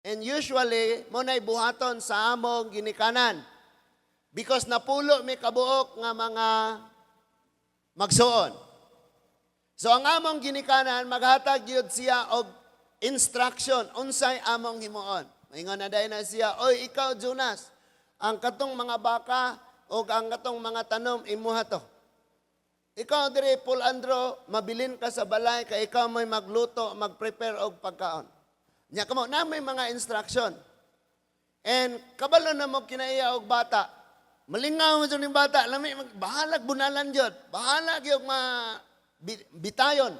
And usually, mao na'y buhaton sa among ginikanan. Because napulo mi kabuok nga mga magsuon. So ang among ginikanan, maghatag gyud siya og instruction unsay among himuon. Maingon na dayon na siya, "Oy, ikaw Jonas, ang katong mga baka o ang katong mga tanom, imuha to. Ikaw diri Paul Andro, mabilin ka sa balay kay ikaw may magluto, mag-prepare og pagkaon." Nya kamo na may mga instruction. And kabalo na mo kinaiya og bata. Malingaw mo ning bata, lami mag bahalag bunalan jud. Bahala gyud ma bitayon.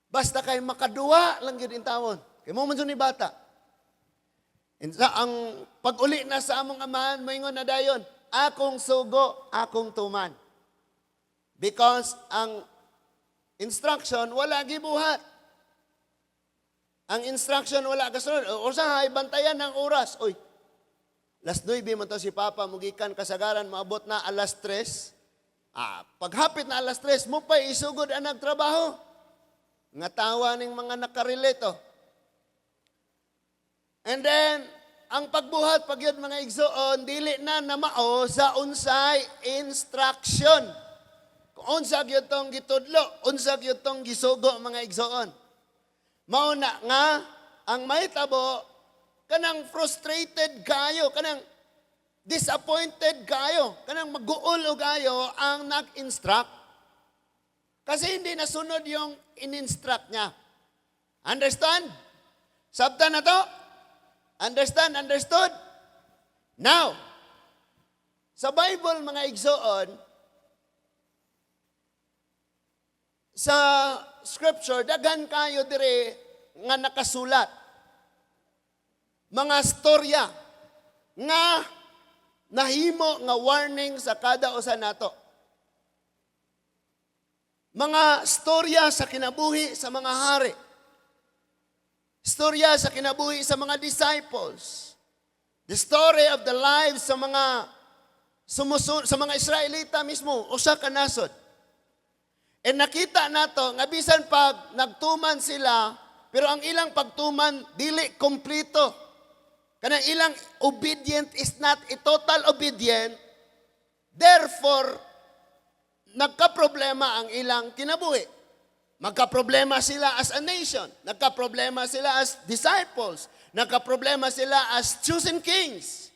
Basta kay makaduwa lang gyud intawon. Kay mao man jud ni bata. And sa, ang pag-uli na sa among amahan, moingon na dayon, "Akong sugo, akong tuman." Because ang instruction wala gibuhat. Ang instruction wala kasunod. O usahay bantayan ng oras. Oy, las 9 man to si Papa mugikan kasagaran maabot na alas 3. Ah, paghapit na alas 3, mo pa isugod ang nagtrabaho. Nga tawa ning mga nakarelate, oh. And then, ang pagbuhat pag yun, mga igsoon, dili na namao sa unsay instruction. Kung unsa gyud tong gitudlo, unsa gyud tong gisugo, mga igsoon. Mao na nga ang mahitabo, kanang frustrated kayo, kanang disappointed kayo, kanang maguol og kayo ang nag-instruct. Kasi hindi nasunod yung in-instruct niya. Understand? Sabta na to? Understand? Understood? Now, sa Bible, mga igsoon, sa scripture, daghan kayo dire nga nakasulat. Mga storya nga nahimo nga warning sa kada usa nato. Mga storya sa kinabuhi sa mga hari. Storya sa kinabuhi sa mga disciples. The story of the lives sa mga sumusun sa mga Israelita mismo, usa ka nasod. And nakita nato nga bisan pag nagtuman sila, pero ang ilang pagtuman dili kompleto. Kanang ilang obedient is not a total obedient. Therefore, nagka-problema ang ilang kinabuhi. Magka-problema sila as a nation. Nagka-problema sila as disciples. Nagka-problema sila as chosen kings.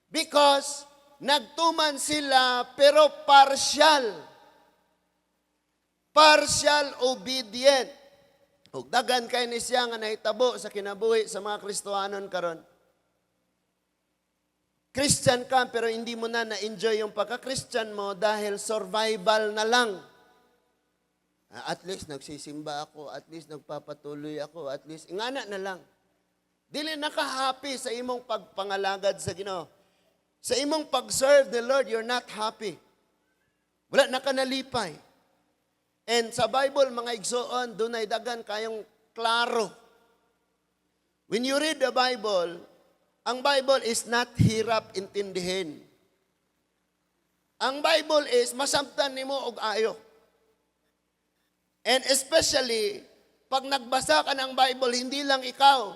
Because nagtuman sila pero partial. Partial obedient. Ug daghan kay ni siya nga nahitabo sa kinabuhi sa mga Kristohanon karon. Christian ka pero hindi mo na na-enjoy yung pagka-Christian mo dahil survival na lang. Ah, at least nagsisimba ako, at least nagpapatuloy ako, at least ingana na lang. Dili naka-happy sa imong pagpangalagad sa Ginoo. Sa imong pag-serve the Lord, you're not happy. Wala na ka nalipay. And sa Bible, mga igsoon, dunay daghan kayong klaro. When you read the Bible, ang Bible is not hirap intindihin. Ang Bible is masabtan nimo og ayo. And especially, pag nagbasa ka ng Bible, hindi lang ikaw.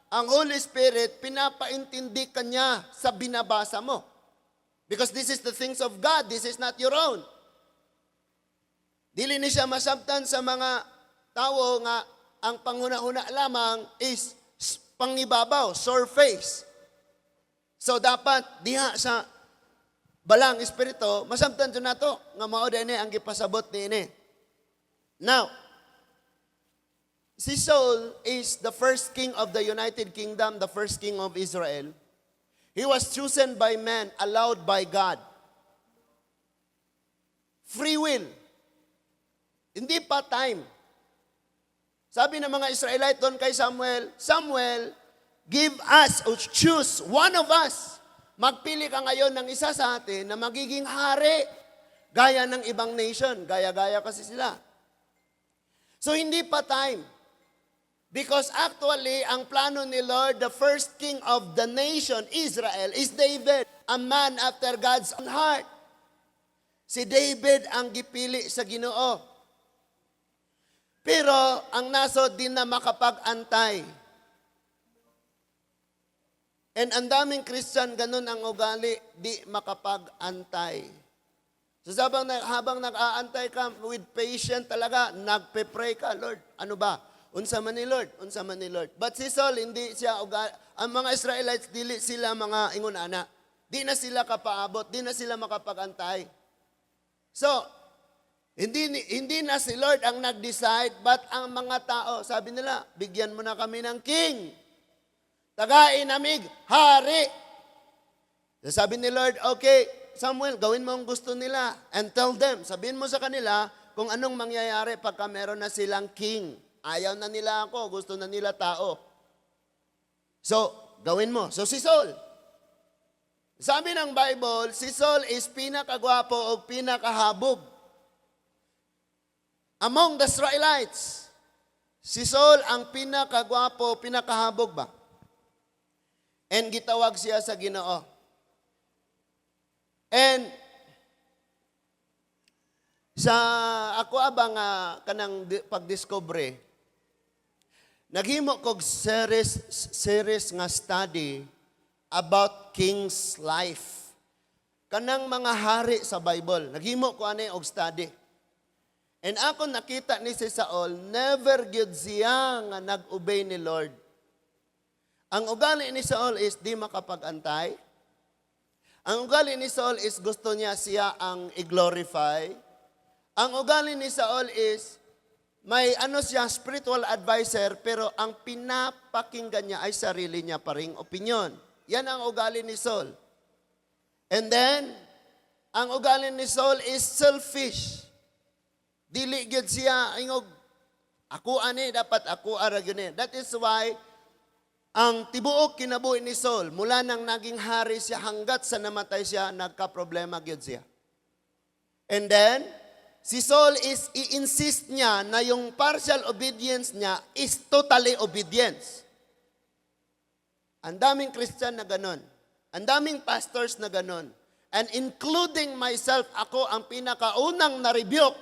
Ang Holy Spirit, pinapaintindi ka niya sa binabasa mo. Because this is the things of God, this is not your own. Dili ni siya masabtan sa mga tao nga ang panghuna-huna lamang is pangibabaw, surface. So dapat diha sa balang espiritu, masabtan jud nato nga mao ni ang gipasabot niini. Now, si Saul is the first king of the United Kingdom, the first king of Israel. He was chosen by man, allowed by God. Free will. Hindi pa time. Sabi ng mga Israelite doon kay Samuel, "Samuel, give us or choose one of us. Magpili ka ngayon ng isa sa atin na magiging hari." Gaya ng ibang nation. Gaya-gaya kasi sila. So hindi pa time. Because actually, ang plano ni Lord, the first king of the nation, Israel, is David, a man after God's own heart. Si David ang gipili sa Ginoo. Pero ang nasod, di na makapag-antay. And ang daming Christian, ganun ang ugali, di makapag-antay. So habang nag-aantay ka with patient talaga, nagpe-pray ka, "Lord, ano ba? Unsa man ni Lord? Unsa man ni Lord?" But si Saul, hindi siya ugali. Ang mga Israelites, dili sila mga ingon ana. Di na sila kapaabot, di na sila makapag-antay. So, hindi na si Lord ang nag-decide, but ang mga tao, sabi nila, "Bigyan mo na kami ng king. Tagain namig, hari." So sabi ni Lord, "Okay, Samuel, gawin mo ang gusto nila and tell them, sabihin mo sa kanila kung anong mangyayari pagka meron na silang king. Ayaw na nila ako, gusto na nila tao. So, gawin mo." So si Saul, sabi ng Bible, si Saul is pinakagwapo o pinakahabog among the Israelites. Si Saul ang pinakagwapo, pinakahabog ba? And gitawag siya sa Ginoo. And sa ako abang kanang pagdiscover, naghimo kog series nga study about king's life. Kanang mga hari sa Bible. Naghimo ko ani og study. And ako nakita ni si Saul, never gyud siya nga nag-obey ni Lord. Ang ugali ni Saul is di makapag-antay. Ang ugali ni Saul is gusto niya siya ang i-glorify. Ang ugali ni Saul is may ano siya, spiritual advisor, pero ang pinapakinggan niya ay sarili niya pa ring opinion. Yan ang ugali ni Saul. And then, ang ugali ni Saul is selfish. Dili gyud siya ingog ako ani, dapat ako ara gyud ni. That is why ang tibuok kinabuhi ni Saul mula nang naging hari siya hanggat sa namatay siya, nagka-problema gyud siya. And then si Saul is i-insist niya na yung partial obedience niya is totally obedience. Ang daming Christian na ganon. Ang daming pastors na ganon. And including myself, ako ang pinakaunang na-rebuke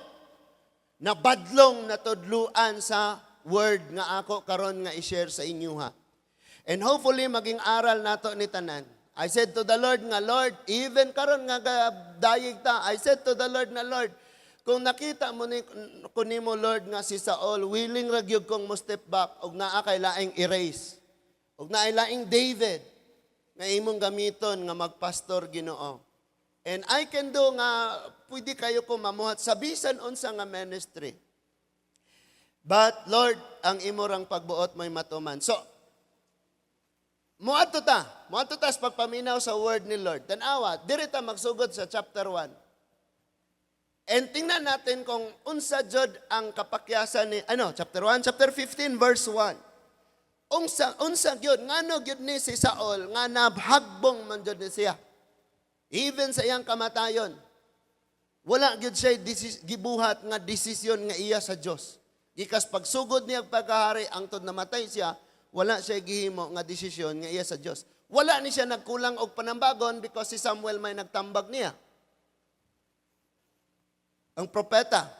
na badlong na tudluan sa word nga ako karon nga i-share sa inyo ha. And hopefully maging aral nato ni tanan. I said to the Lord nga, "Lord," even karon nga dayig ta, I said to the Lord na, "Lord, kung nakita mo ni ko nimo, Lord, nga si Saul, willing ra gyud kong mo step back og naa kay laing erase. Og naay laing David nga imong gamiton nga magpastor, Ginoo. And I can do nga pwede kayo ko mamuhat sa bisan unsa nga ministry. But Lord, ang imo rang pagbuot mo'y matuman." So, muadto ta. Muadto ta sa pagpaminaw sa word ni Lord. Tanawa, diri ta magsugod sa chapter 1. And tingnan natin kung unsa jud ang kapakyasan ni ano, chapter 1, chapter 15 verse 1. Unsa gyud, ngano gyud ni si Saul nga nabhagbong man jud ni siya? Even sa iyang kamatayon, wala gyud siya gibuhat nga desisyon nga iya sa Dios. Gikas pagsugod niya pagkahari angtod namatay siya, wala siya gihimo nga desisyon nga iya sa Dios. Wala ni siya nagkulang og panambagon because si Samuel may nagtambag niya. Ang propeta.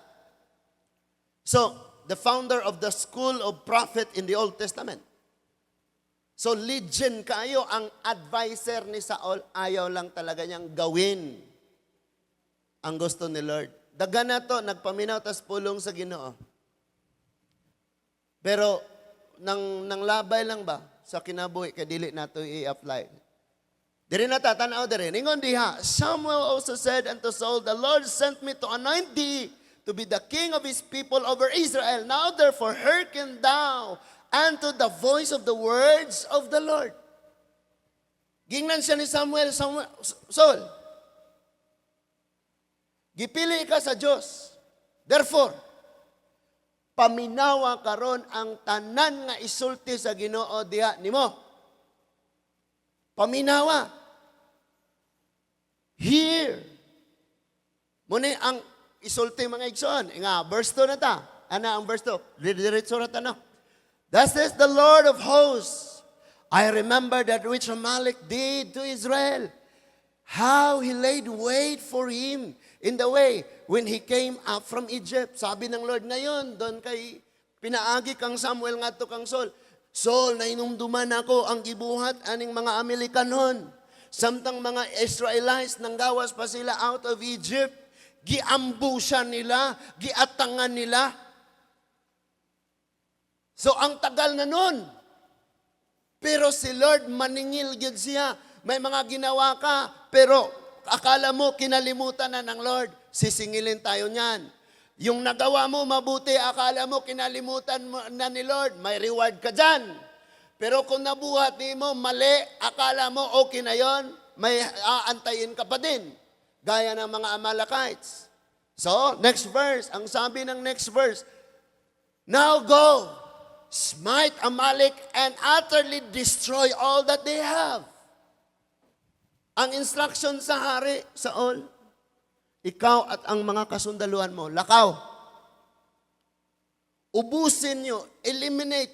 So, the founder of the school of prophet in the Old Testament. So, legend kayo ang advisor ni Saul, ayaw lang talaga niyang gawin ang gusto ni Lord. Daga na to, nagpaminaw tas pulong sa Ginoo. Pero, nang labay lang ba sa kinabuhi kay dili nato i-apply. Diri na ta, tanaw diri. Ningon diha, "Samuel also said unto Saul, 'The Lord sent me to anoint thee to be the king of his people over Israel. Now therefore hearken thou unto the voice of the words of the Lord.'" Gingnan siya ni Samuel, "Samuel, Saul, gipili ka sa Dios. Therefore, paminawa karon ang tanan nga isulti sa Ginoo diha nimo. Paminawa. Hear." Muni ang isulti, mga igsoon. Nga, verse 2 na ta. Ana ang verse 2. Diretso na ta, no? "Thus says the Lord of hosts, I remember that which Amalek did to Israel, how he laid wait for him in the way when he came up from Egypt." Sabi ng Lord ngayon, doon kay pinaagi kang Samuel ngadto kang Saul. Saul, nainumduman ako ang gibuhat aning mga Amalekanon. Samtang mga Israelites nanggawas pa sila out of Egypt, giambusan nila, giatangan nila. So ang tagal na nun. Pero si Lord, maningil gyud siya. May mga ginawa ka, pero akala mo kinalimutan na ng Lord. Sisingilin tayo niyan. Yung nagawa mo mabuti, akala mo kinalimutan mo na ni Lord, may reward ka dyan. Pero kung nabuhat ni mo mali, akala mo okay na yon, may aantayin ka pa din. Gaya ng mga Amalekites. So, next verse. Ang sabi ng next verse, "Now go, smite Amalek and utterly destroy all that they have." Ang instruction sa hari, Saul, ikaw at ang mga kasundaluhan mo, lakaw. Ubusin nyo, eliminate,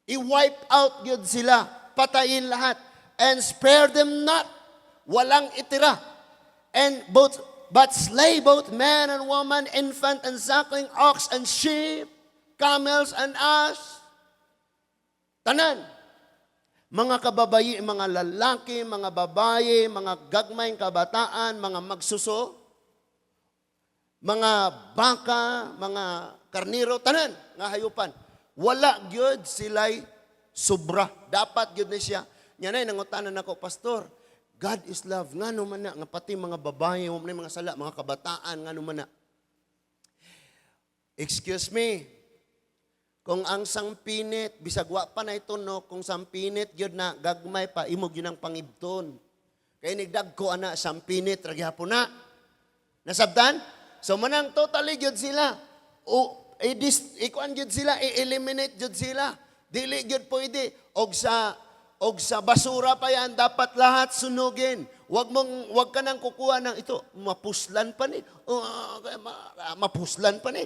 i-wipe out yun sila, patayin lahat, and spare them not. Walang itira. And both, but slay both man and woman, infant and suckling, ox and sheep, camels and ass. Tanan. Mga kababayi, mga lalaki, mga babae, mga gagmayng kabataan, mga magsuso, mga baka, mga karniro, tanan nga hayupan. Wala gyud sila'y sobra. Dapat gyud ni siya. Nya nay nangutanan ako, "Pastor, God is love. Ngano man na nga pati mga babae, mga sala, mga kabataan, ngano man na?" Excuse me, kung ang sangpinit, bisag wa pa na ito, no, kung sampinit gyud na, gagmay pa, imo gyud ang pangibton. Kay nigdag ko ana, sampinit, ra gihapon na. Nasabtan? So manang totally gyud sila. O, ikuan gyud sila, i-eliminate gyud sila. Dili gyud pwede. Og sa basura pa yan, dapat lahat sunugin. Wag ka nang kukuha ng ito, mapuslan pa ni. Oh, mapuslan pa ni.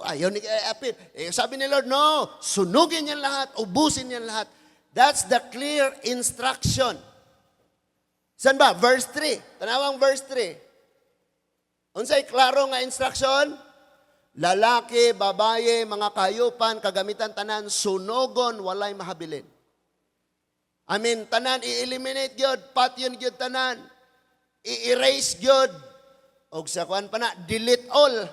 Ayaw ni apil. Eh, sabi ni Lord, no, sunugin yan lahat, ubusin yan lahat. That's the clear instruction. San ba? Verse 3. Tanawang verse 3. Unsay klaro nga instruction? Lalaki, babae, mga kahayupan, kagamitan tanan, sunogon, walay mahabilin. I mean, tanan, i-eliminate gyud, patyon gyud tanan. I-erase gyud. Og sa kuan pa na, delete all.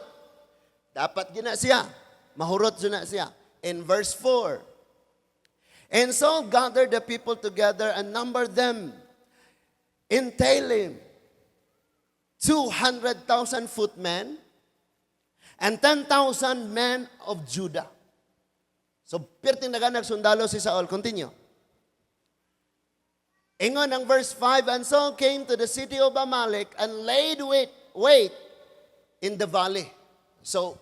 Dapat gyud na siya. Mahurot gyud na siya. In verse 4, and Saul gathered the people together and numbered them in Telem, 200,000 footmen and 10,000 men of Judah. So, pirting naganag sundalo si Saul. Continue. Ingon ang verse 5, and Saul came to the city of Amalek and laid wait in the valley. So,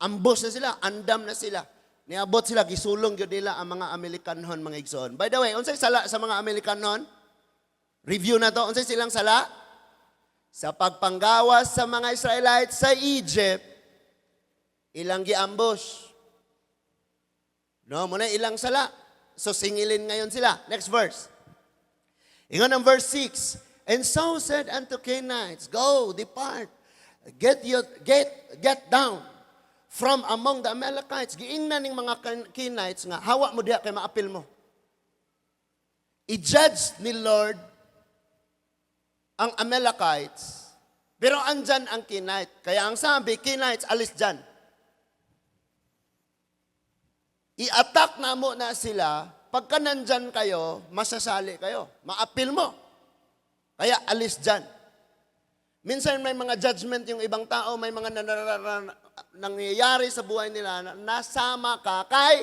ambush na sila, andam na sila. Niabot sila, gisulong gyud nila ang mga Amalekanhon, mga igsoon. By the way, unsay sala sa mga Amalekanhon? Review na to, unsay silang sala? Sa pagpanggawas sa mga Israelites sa Egypt, ilang giambush. No, muna ilang sala. So singilin ngayon sila. Next verse. Ingon ang verse 6. And Saul said unto Kenites, "Go, depart, get down from among the Amalekites." Giingnan ning mga Kenites nga, hawa mo diha kay maapil mo. I-judge ni Lord ang Amalekites, pero andyan ang Kenite. Kaya ang sabi, "Kenites, alis dyan. I-attack na mo na sila, pagka nandyan kayo, masasali kayo. Maapil mo. Kaya alis dyan." Minsan may mga judgment yung ibang tao, may mga nangyayari sa buhay nila na nasama ka kay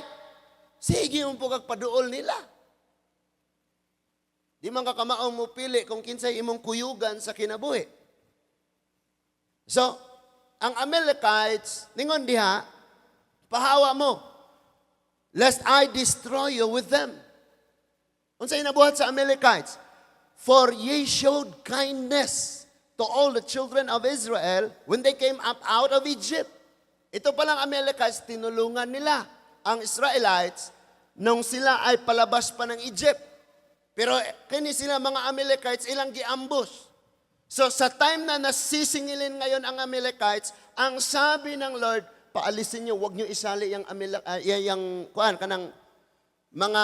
sige mo po kag paduol nila. Di man ka kamaong mo pili kung kinsay imong kuyugan sa kinabuhi. So, ang Amalekites, ningon diha, "Pahawa mo, lest I destroy you with them." Unsay nabuhat sa Amalekites? "For ye showed kindness to all the children of Israel when they came up out of Egypt." Ito palang Amalekites, tinulungan nila ang Israelites nung sila ay palabas pa ng Egypt. Pero kini sila mga Amalekites, ilang giambush. So sa time na nasisingilin ngayon ang Amalekites, ang sabi ng Lord, "Paalisin niyo, wag niyo isali yung kuan kanang Mga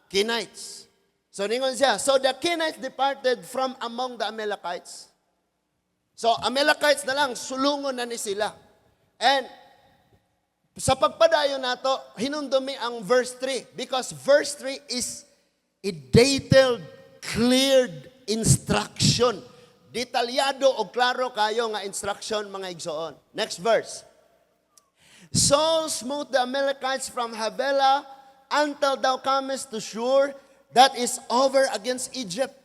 Kenites. So ningon siya, "So the Kenites departed from among the Amalekites." So Amalekites na lang, sulungon na ni sila. And sa pagpadayon nato, hinumdumi ang verse 3 because verse 3 is a detailed, cleared instruction. Detalyado o klaro kayo nga instruction, mga igsoon. Next verse. "Saul smote the Amalekites from Havilah until thou comest to Shur, that is over against Egypt."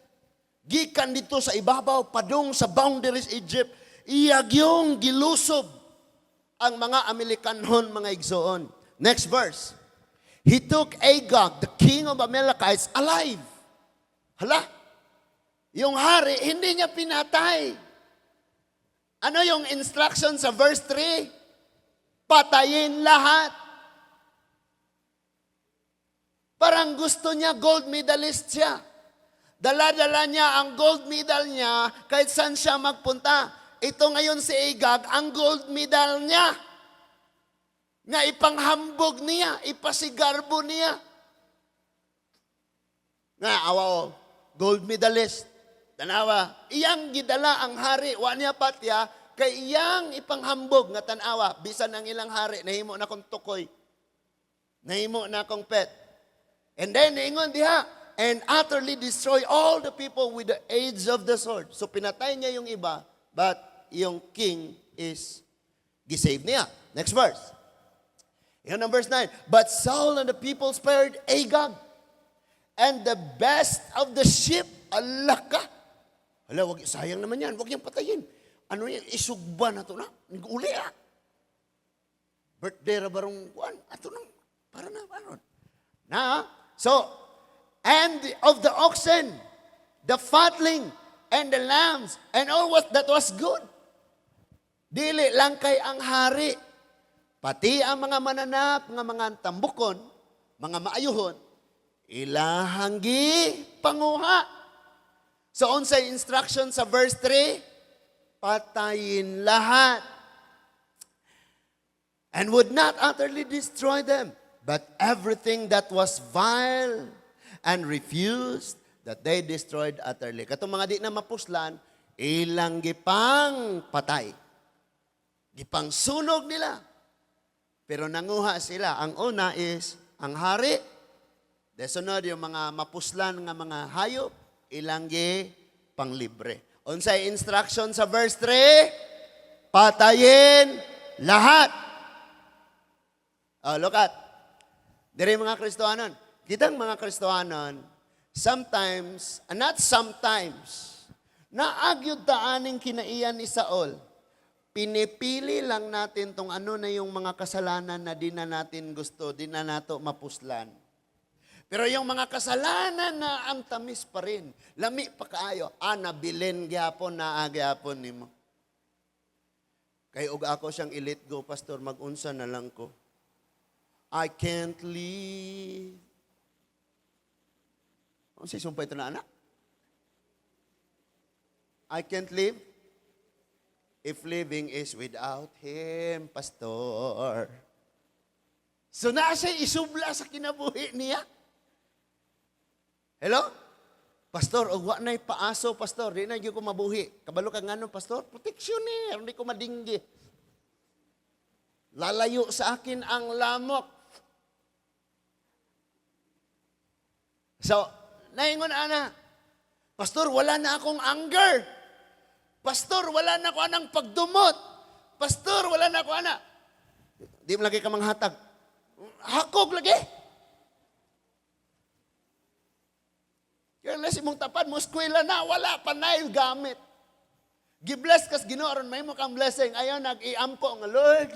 Gikan dito sa ibabaw, padung sa boundaries Egypt, iyagyong gilusob ang mga Amalekanhon, mga igsoon. Next verse. "He took Agag, the king of Amalekites, alive." Hala, yung hari, hindi niya pinatay. Ano yung instruction sa verse 3? Patayin lahat. Parang gusto niya gold medalist siya. Dala-dala niya ang gold medal niya kahit saan siya magpunta. Ito ngayon si Agag, ang gold medal niya. Nga ipanghambog niya, ipasigarbo niya. Nga, awa o, gold medalist. Tanawa, iyang gidala ang hari, wa niya patya, kay iyang ipanghambog nga tanawa, bisan ang ilang hari, nahimo na kong tukoy. Nahimo na akong pet. And then, ingon diha, "and utterly destroy all the people with the edge of the sword." So, pinatay niya yung iba, but yung king is gisave niya. Next verse. Yan ang verse 9. "But Saul and the people spared Agag and the best of the sheep." Ala ka. Hala, wag, sayang naman yan. Wag yung patayin. Ano yan? Isugba na to na. Uli ah. Birthday ra barong kuan. Ato nang, para na, ano. Na, so, "and of the oxen, the fatling, and the lambs, and all what that was good." Dili lang kay ang hari, pati ang mga mananap nga mga tambukon, mga maayuhon, ilahang gi panguha. So unsay instruction sa verse 3? Patayin lahat. "And would not utterly destroy them, but everything that was vile and refused, that they destroyed utterly." Katong mga di na mapuslan, ilang gipang patay. Gipang sunog nila. Pero nanguha sila. Ang una is ang hari. Desunod yung mga mapuslan nga mga hayop, ilang gi panglibre. Unsay instruction sa verse 3? Patayin lahat. Oh, look at. Dire mga Kristohanon. Kitang mga Kristohanon, sometimes, not sometimes, naagyod ta aning kinaiyan ni Saul. Pinipili lang natin tong ano na yung mga kasalanan na di na natin gusto, di na nato mapuslan. Pero yung mga kasalanan na ang tamis pa rin, lami pa kaayo, ah, nabilin gyapon na gyapon nimo. Kay og ako siyang i-let go, Pastor, magunsa na lang ko. I can't live. Ano siya sumpay ito na anak? I can't live if living is without Him, Pastor. So naa siya isubla sa kinabuhi niya. Hello? Pastor, og wa na'y paaso, Pastor, di na gyud ko mabuhi. Kabalo ka ngano, Pastor? Protection ni, hindi ko madinggi. Lalayo sa akin ang lamok. So, naingon ana, Pastor, wala na akong anger. Pastor, wala na ako anang pagdumot. Pastor, wala na ako ana. Di mo lagi ka manghatag. Hakog lagi. Kaya na si mong tapad mo, eskwela na, wala pa na yung gamit. Gibless kas Ginoo aron mahimo kang blessing. Ayaw nag-iampo nga, "Lord,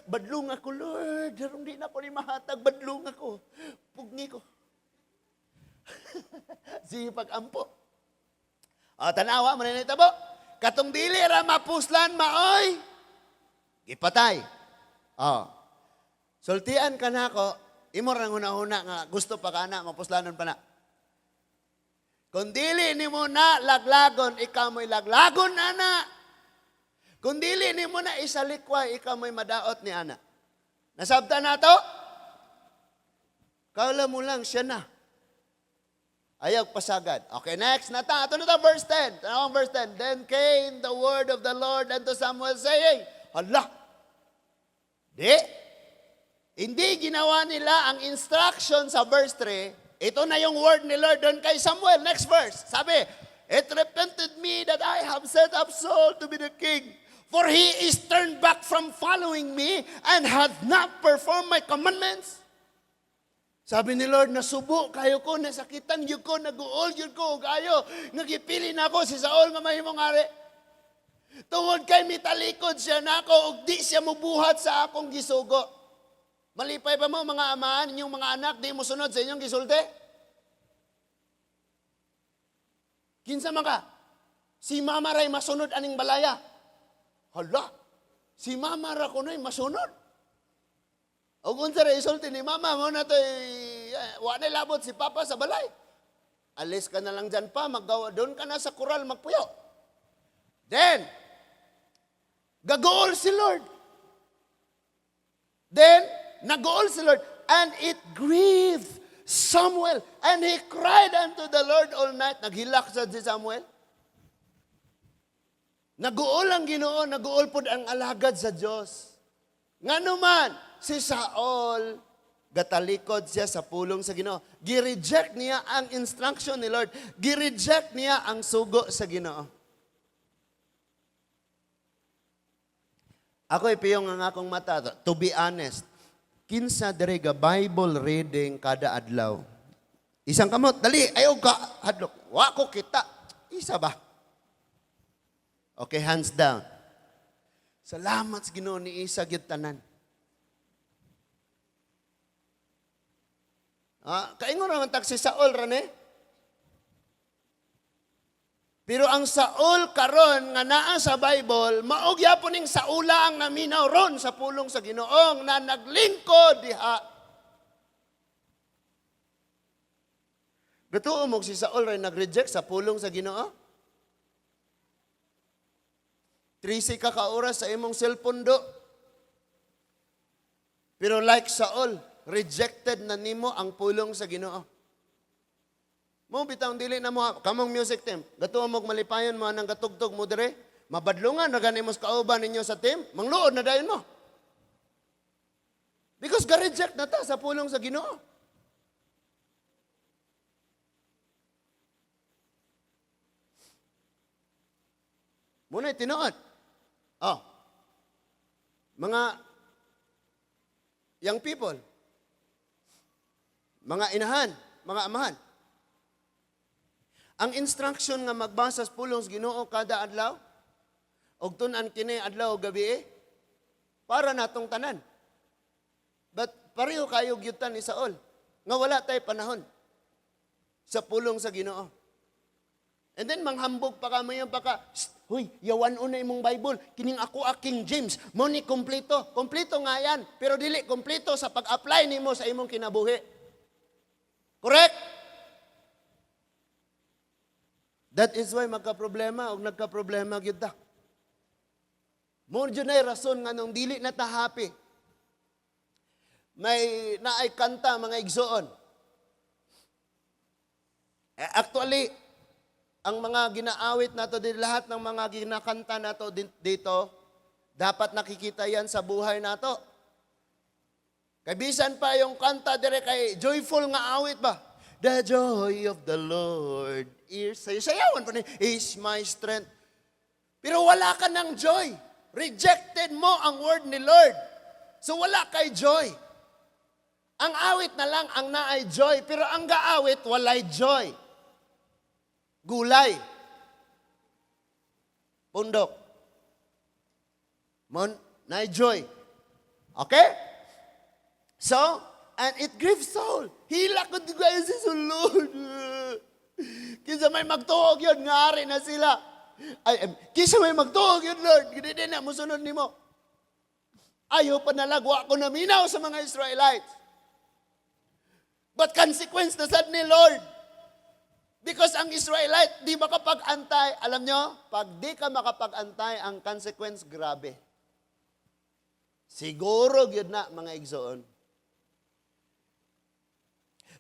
badlong ako, Lord. Aron di na ko ni mahatag, badlong ako. Pugni ko." Sige pag-ampo. O, tanawa, man na tabo. Katong dili ra mapuslan maoy gipatay. O. Sultian ka na ako, imo rang huna-huna nga gusto pa ka na, mapuslanon pa na. Kung dili nimo na laglagon, ikaw mo'y laglagon, ana. Kung dili nimo na isalikway, ikaw mo'y madaot ni ana. Nasabta na to? Kala mo lang, siya na. Ayaw pasagad. Okay, next na ta. Ato na ta, verse 10. Tanaw ang verse 10. "Then came the word of the Lord unto Samuel, saying," Hala! Di! Hindi ginawa nila ang instruction sa verse 3. Ito na yung word ni Lord doon kay Samuel. Next verse. Sabi, "It repented me that I have set up Saul to be the king. For he is turned back from following me and hath not performed my commandments." Sabi ni Lord, "Nasubo kayo ko, nasakitan gyud ko, naguol gyud ko, kayo, nagipili na ako si Saul nga mahimong ari. Tungod kay mitalikod siya nako ug di siya mubuhat sa akong gisugo." Malipay pa mo, mga amahan, inyong mga anak, di mo sunod sa inyong gisulti? Kinsa man ka? Si mama ray masunod aning balaya. Hala, si mama ra kuno'y masunod. O kung sa isulti ni mama mo na to, eh, wa na labot si papa sa balay. Alis ka na lang dyan pa, maggawa, doon ka na sa kural magpuyo. Then, gagool si Lord. Then, nagool si Lord. "And it grieved Samuel. And he cried unto the Lord all night." Naghilak sa si Samuel. Naguol ang Ginoo, naguol pod ang alagad sa Dios. Ngano man, si Saul, gatalikod siya sa pulong sa Ginoo. Gi-reject niya ang instruction ni Lord. Gi-reject niya ang sugo sa Ginoo. Ako ipiyong ang akong mata. To be honest, kinsa diri ga Bible reading kada adlaw? Isang kamot, dali, ayaw ka, hadlok. Wa ko kita. Isa ba? Okay, hands down. Salamat sa Ginoo ni isa gyud tanan. Ah, kaingon raman tag si Saul ra ni. Pero ang Saul karon nga naa sa Bible, mao gyapon ning Saula ang naminaw ron sa pulong sa Ginoong na naglingkod diha. Gatuo mo si Saul ray nag-reject sa pulong sa Ginoo? 13 ka ka oras sa imong cellphone do. Pero like Saul, rejected na nimo ang pulong sa Ginoo. Mo bitang dili na mo kamong music team. Gatuo mo malipayon mo anang gatugtog mo dire. Mabadlungan ra gani mo sa kauban ninyo sa team, mangluod na dayon mo. Because ga-reject na ta sa pulong sa Ginoo. Muna tinuod. Oh. Mga young people, mga inahan, mga amahan. Ang instruction nga magbasa sa pulong sa Ginoo kada adlaw og tun-an kini adlaw o gabi para natong tanan. But pareho kayo gyud ta ni Saul nga wala tay panahon sa pulong sa Ginoo. And then manghambog pa ka mayon pa ka, "Shh, huy, yawan una imong Bible, kining ako a King James, mo ni kompleto." Kompleto nga yan, pero dili kompleto sa pag-apply nimo sa imong kinabuhi. Correct? That is why magka-problema og nagka-problema gyud ta. Mo jud nay rason nga nung dili na ta happy. May naay kanta, mga igsoon. Actually, ang mga ginaawit nato din, lahat ng mga ginakanta nato dito, dapat nakikita yan sa buhay nato. Kay bisan pa yung kanta dire kay joyful nga awit ba? The joy of the Lord is, sayawan pa ni, is my strength. Pero wala ka ng joy. Rejected mo ang word ni Lord. So wala kay joy. Ang awit na lang ang naay joy, pero ang gaawit walay joy. Gulay. Pundok. Mon, naay joy. Okay? So, and it grieves Saul. Hila ko di kayo si Lord. Kinsa may magtuog yun, ngari na sila. Ay, kinsa may magtuog yun, Lord. Gini na, musunod nimo. Ayaw pa nalagwa ko na minaw sa mga Israelites. But consequence na sad ni Lord. Because ang Israelite, di makapag-antay. Alam nyo, pag di ka makapag-antay, ang consequence, grabe. Siguro yun na, mga igsoon.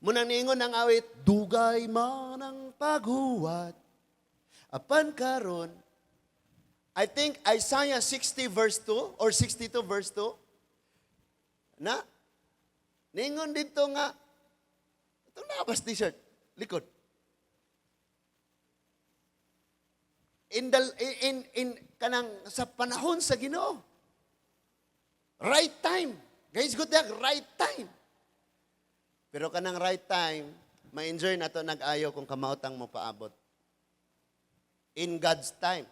Mao nang niingon ang awit, "Dugay man ang paghuwat, apan karon." I think Isaiah 60 verse 2 or 62 verse 2, na, ningon dito nga, itong nakabas t-shirt, likod. In the in kanang sa panahon sa Ginoo. Right time. Guys, good dag, right time. Pero kanang right time, ma-enjoy na to nag-ayo kung kamautang mo paabot. In God's time.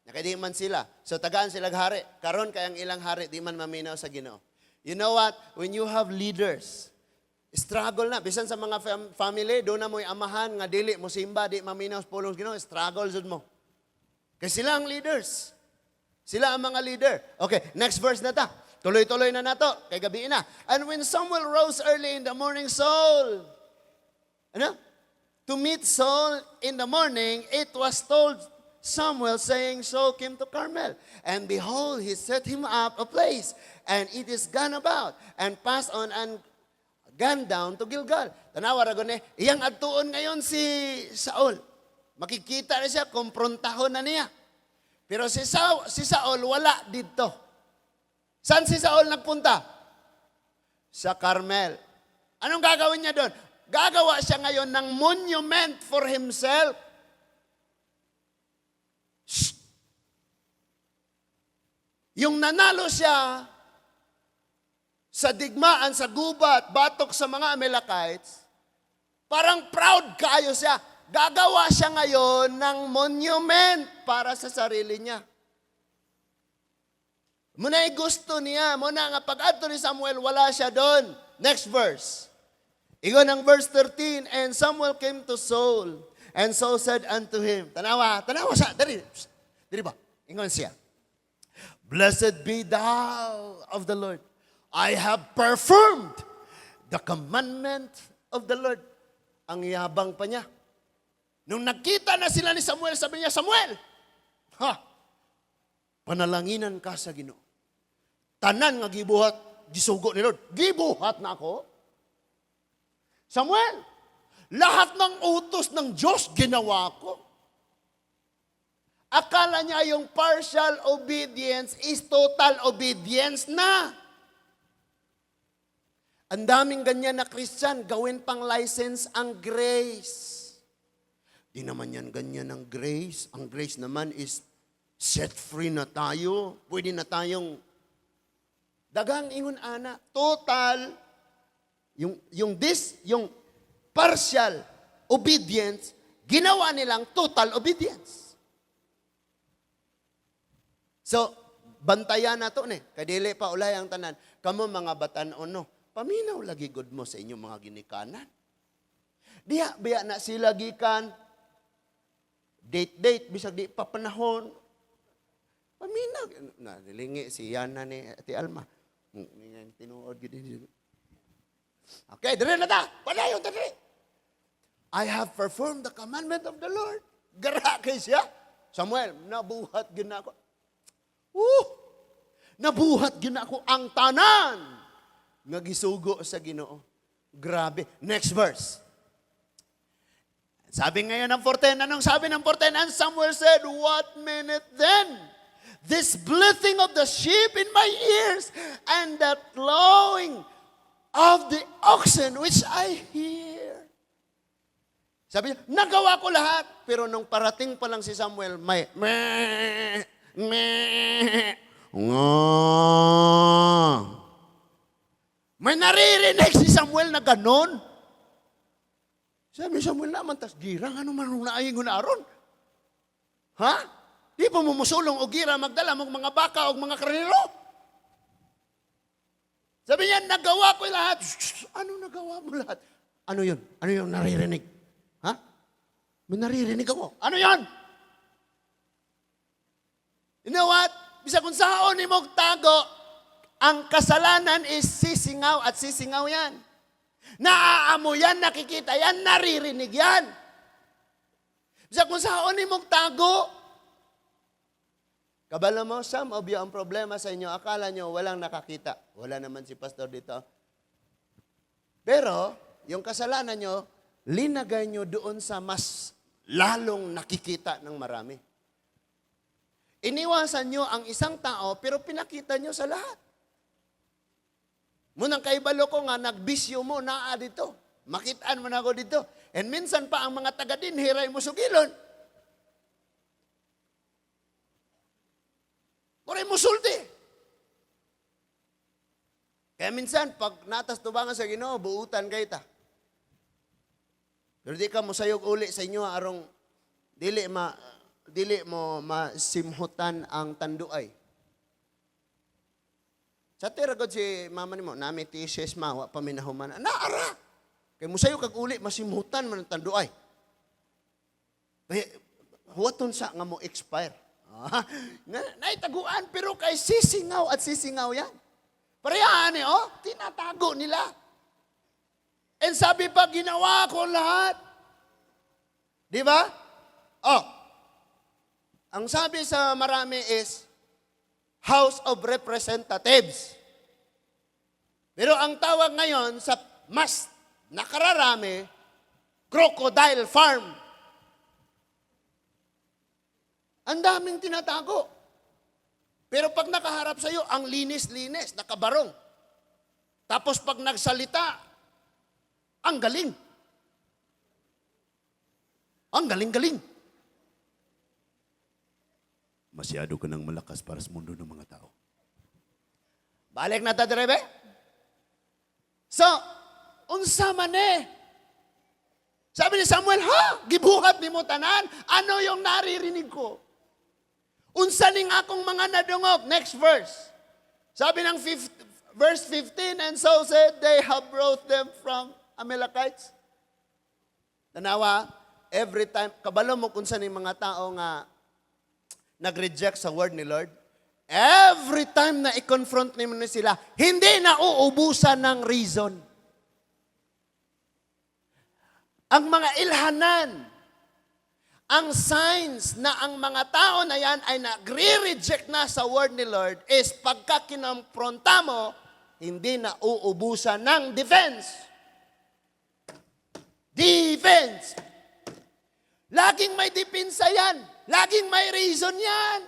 Nakadi man sila. So tagaan sila hari. Karon kay ang ilang hari di man maminaw sa Ginoo. You know what? When you have leaders, struggle na. Bisan sa mga family, doon na mo'y amahan nga dili mo simba, di maminaw sa pulong sa Ginoo, struggle jud mo. Kay sila ang leaders. Sila ang mga leader. Okay, next verse na ta. Tuloy-tuloy na nato, kay gabi na. And when Samuel rose early in the morning, Saul, ano? To meet Saul in the morning, it was told Samuel, saying, "Saul came to Carmel. And behold, he set him up a place, and it is gone about, and passed on and gone down to Gilgal." Tanawa ra gani, iyang adtuon ngayon si Saul. Makikita na siya, komprontahon na niya. Pero si Saul wala dito. Saan si Saul nagpunta? Sa Carmel. Anong gagawin niya doon? Gagawa siya ngayon ng monument for himself. Shh! Yung nanalo siya sa digmaan, sa gubat, batok sa mga Amalekites, parang proud kaayo siya. Gagawa siya ngayon ng monument para sa sarili niya. Mao na gusto niya, mao na nga pag-adto ni Samuel, wala siya doon. Next verse. Ingon ang verse 13, "And Samuel came to Saul, and Saul said unto him," tanawa, tanawa siya, dali, psst, dali ba? Ingon siya, "Blessed be thou of the Lord. I have performed the commandment of the Lord." Ang yabang pa niya. Nung nagkita na sila ni Samuel, sabi niya, "Samuel, ha, panalanginan ka sa Ginoo. Tanan nga gibuhat, gisugo ni Lord. Gibuhat na ako. Samuel, lahat ng utos ng Diyos, ginawa ko." Akala niya yung partial obedience is total obedience na. Ang daming ganyan na Christian, gawin pang license ang grace. Di naman yan ganyan ang grace. Ang grace naman is set free na tayo. Pwede na tayong dagang ingon ana. Total, yung partial obedience, ginawa nilang total obedience. So, bantayan na to ni. Kadili pa ulay ang tanan. Kamo mga batan-on, no, paminaw lagi gud mo sa inyong mga ginikanan. Diha, biya na sila gikan. Date-date, bisag di pa panahon. Paminaw. Na, nilingi si Yana ni Ate Alma. Tinuod gid. Okay, dire na ta. Padayon ta dire. "I have performed the commandment of the Lord." Gara kay siya. "Samuel, nabuhat gyud na ako. Nabuhat gyud na ako ang tanan nga gisugo sa Ginoo." Grabe. Next verse. Sabi ngayon ng 14, anong sabi ng 14? "And Samuel said, 'What meaneth then this bleating of the sheep in my ears and the lowing of the oxen which I hear?'" Sabi niya, "Nagawa ko lahat." Pero nung parating pa lang si Samuel, may meh, meh, nga. May naririnig si Samuel na ganon. Sabi ni Samuel naman, tas gira, ano man ang naingon aron? Ha? Di pa mo musulong o gira, magdala mo mga baka o mga karnero? Sabi niya, "Nagawa ko lahat." "Shh, ano nagawa mo lahat? Ano yun? Ano yung naririnig? Ha? May naririnig ako. Ano yun?" You know what? Bisa kung saon ni mong tago, ang kasalanan is sisingaw at sisingaw yan. Naaamoy yan, nakikita yan, naririnig yan. Bisa kung saon ni mong tago, kabalo mo, some of you, ang problema sa inyo, akala nyo walang nakakita. Wala naman si pastor dito. Pero, Yung kasalanan nyo, linagay nyo doon sa mas lalong nakikita ng marami. Iniwasan nyo ang isang tao, pero pinakita nyo sa lahat. Munang kaibalo ko nga, nagbisyo mo, naa dito. Makitaan mo na ako dito. And minsan pa ang mga taga dinhi ray mo sugilon. Muray musulti. Kaya minsan, pag natas tubangan sa Ginoo, buutan kay ta. Pero di ka mosayog uli sa inyo arong dili mo masimhutan ang tanduay. Sa tira god si mama nimo, nami thesis ma, wa pa minahuman. Naara! Kay mosayog kag uli, masimhutan man ang tanduay. Kaya, huwaton sa nga mo expire. Na, naitaguan, pero kay sisingaw at sisingaw yan. Parehaan eh, oh, tinatago nila. And sabi pa, ginawa ko lahat. Di ba? Oh, ang sabi sa marami is, House of Representatives. Pero ang tawag ngayon sa mas nakararami, Crocodile Farm. Ang daming tinatago. Pero pag nakaharap sa'yo, ang linis-linis, nakabarong. Tapos pag nagsalita, ang galing. Ang galing-galing. Masyado ka ng malakas para sa mundo ng mga tao. Balik na ta, direbe. So, unsa man eh? Sabi ni Samuel, ha? Gibuhat ni mo tanan? Ano yung naririnig ko? Unsa ning akong mga nadungog? Next verse. Sabi ng verse 15, and so said, they have brought them from Amalekites. Tanawa, every time, kabalo mo kung saan yung mga tao nga nag-reject sa word ni Lord, every time na i-confront nimo ni sila, hindi na uubusan ng reason. Ang mga ilhanan, ang signs na ang mga tao na yan ay nagre-reject na sa word ni Lord is pagka kinompronta mo, hindi na uubusan ng defense. Defense! Laging may depensa yan. Laging may reason yan.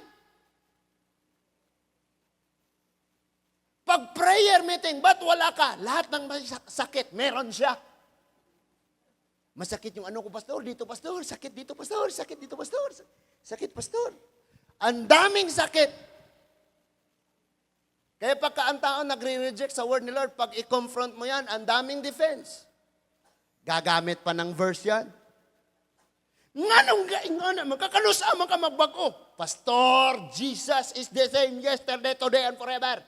Pag prayer meeting, ba't wala ka? Lahat ng may sakit, meron siya. Masakit yung ano ko, pastor, dito, pastor, sakit dito, pastor, sakit dito, pastor, sakit, pastor. Ang daming sakit. Kaya pagka ang tao nagre-reject sa word ni Lord, pag i-confront mo yan, ang daming defense. Gagamit pa ng verse yan. Nganong gaingon, magkakanusa man ka magbag-o. Pastor, Jesus is the same yesterday, today, and forever.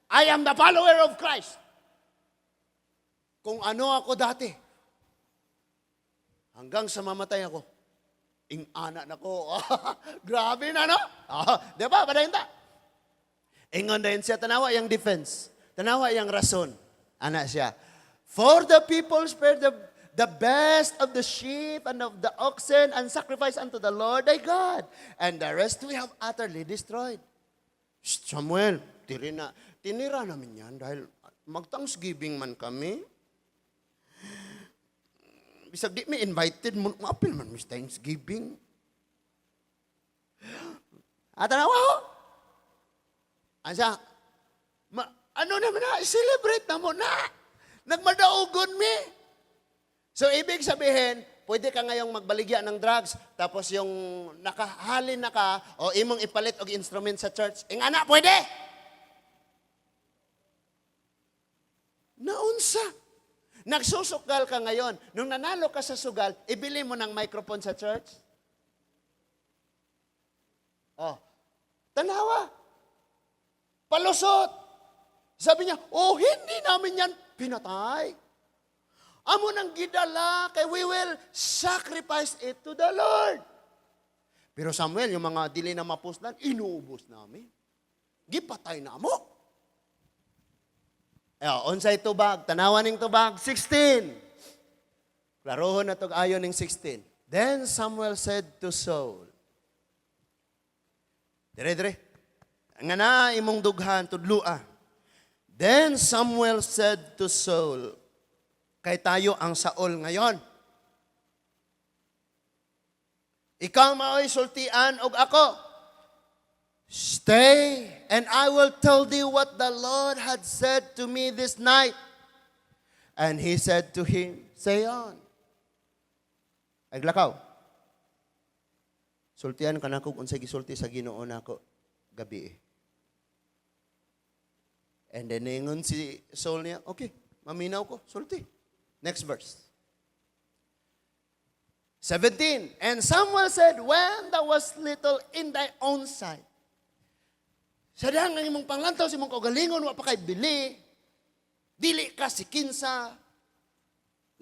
I am the follower of Christ. Kung ano ako dati, hanggang sa mamatay ako, ing-ana na ko. Grabe na, no? Di ba? Padayon ta. Ingon din siya, tanawa yung defense. Tanawa yung rason. Ana siya. For the people spare the best of the sheep and of the oxen and sacrifice unto the Lord thy God. And the rest we have utterly destroyed. Shh, Samuel, tinira namin yan dahil mag-Thanksgiving man kami. Bisag di mi invited mo, maapil man mis Thanksgiving. At tanawa ho. Asa, ano naman na, celebrate na mo na. Nagmadaugon mi. So, ibig sabihin, pwede ka ngayong magbaligya ng drugs, tapos yung nakahalin na ka, o imong ipalit og instrument sa church. Ingana, pwede! Naunsa. Nagsusugal ka ngayon. Nung nanalo ka sa sugal, ibili mo ng microphone sa church? Oh, tanawa. Palusot. Sabi niya, oh, hindi namin yan pinatay. Amo nang gidala, kay we will sacrifice it to the Lord. Pero Samuel, yung mga dili na mapuslan, inuubos namin. Gipatay na mo. Eh, unsay tubag, tanawan ning tubag, 16. Klarohon na tog ayon ning 16. Then Samuel said to Saul, Dire, dire. Nga na imong dughan, tudlua. Then Samuel said to Saul, Kay tayo ang Saul ngayon. Ikaw mao'y sultian og ako. Stay, and I will tell thee what the Lord had said to me this night. And he said to him, "Say on." Ay, lakaw. Sultian ka nako kung unsay gisulti sa Ginoo nako gabi. And then ningon si Saul niya, "Okay, maminaw ko, sulti." Next verse. 17. And Samuel said, "When thou was little in thy own sight." Sa dihang ang imong panglantaw sa imong kaugalingon, wa pa kay bili. Dili ka si kinsa.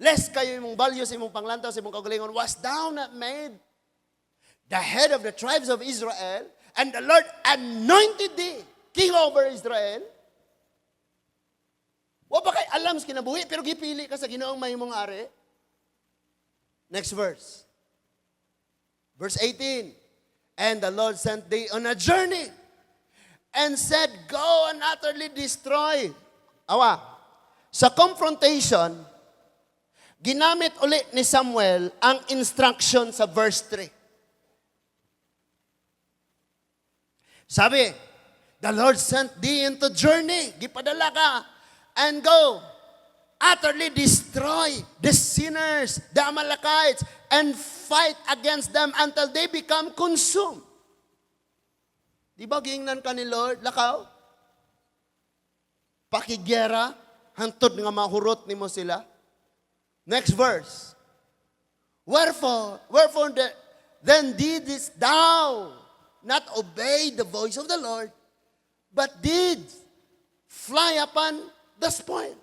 Less kayo imong value sa imong panglantaw sa imong kaugalingon. "Was thou not made the head of the tribes of Israel, and the Lord anointed thee king over Israel?" Wa pa kay alam sa kinabuhi, pero gipili ka sa Ginoong mahimong ari. Next verse. Verse 18. "And the Lord sent thee on a journey and said, 'Go and utterly destroy.'" Awa. Sa confrontation, ginamit uli ni Samuel ang instruction sa verse 3. Sabi, "The Lord sent thee into journey." Gipadala ka. "And go. Utterly destroy the sinners, the Amalekites, and fight against them until they become consumed." Di ba giingnan ka ni Lord, lakaw? Pakigyera, hantod nga mahurot nimo sila. Next verse. "Wherefore then didst thou not obey the voice of the Lord, but did fly upon the spoil?"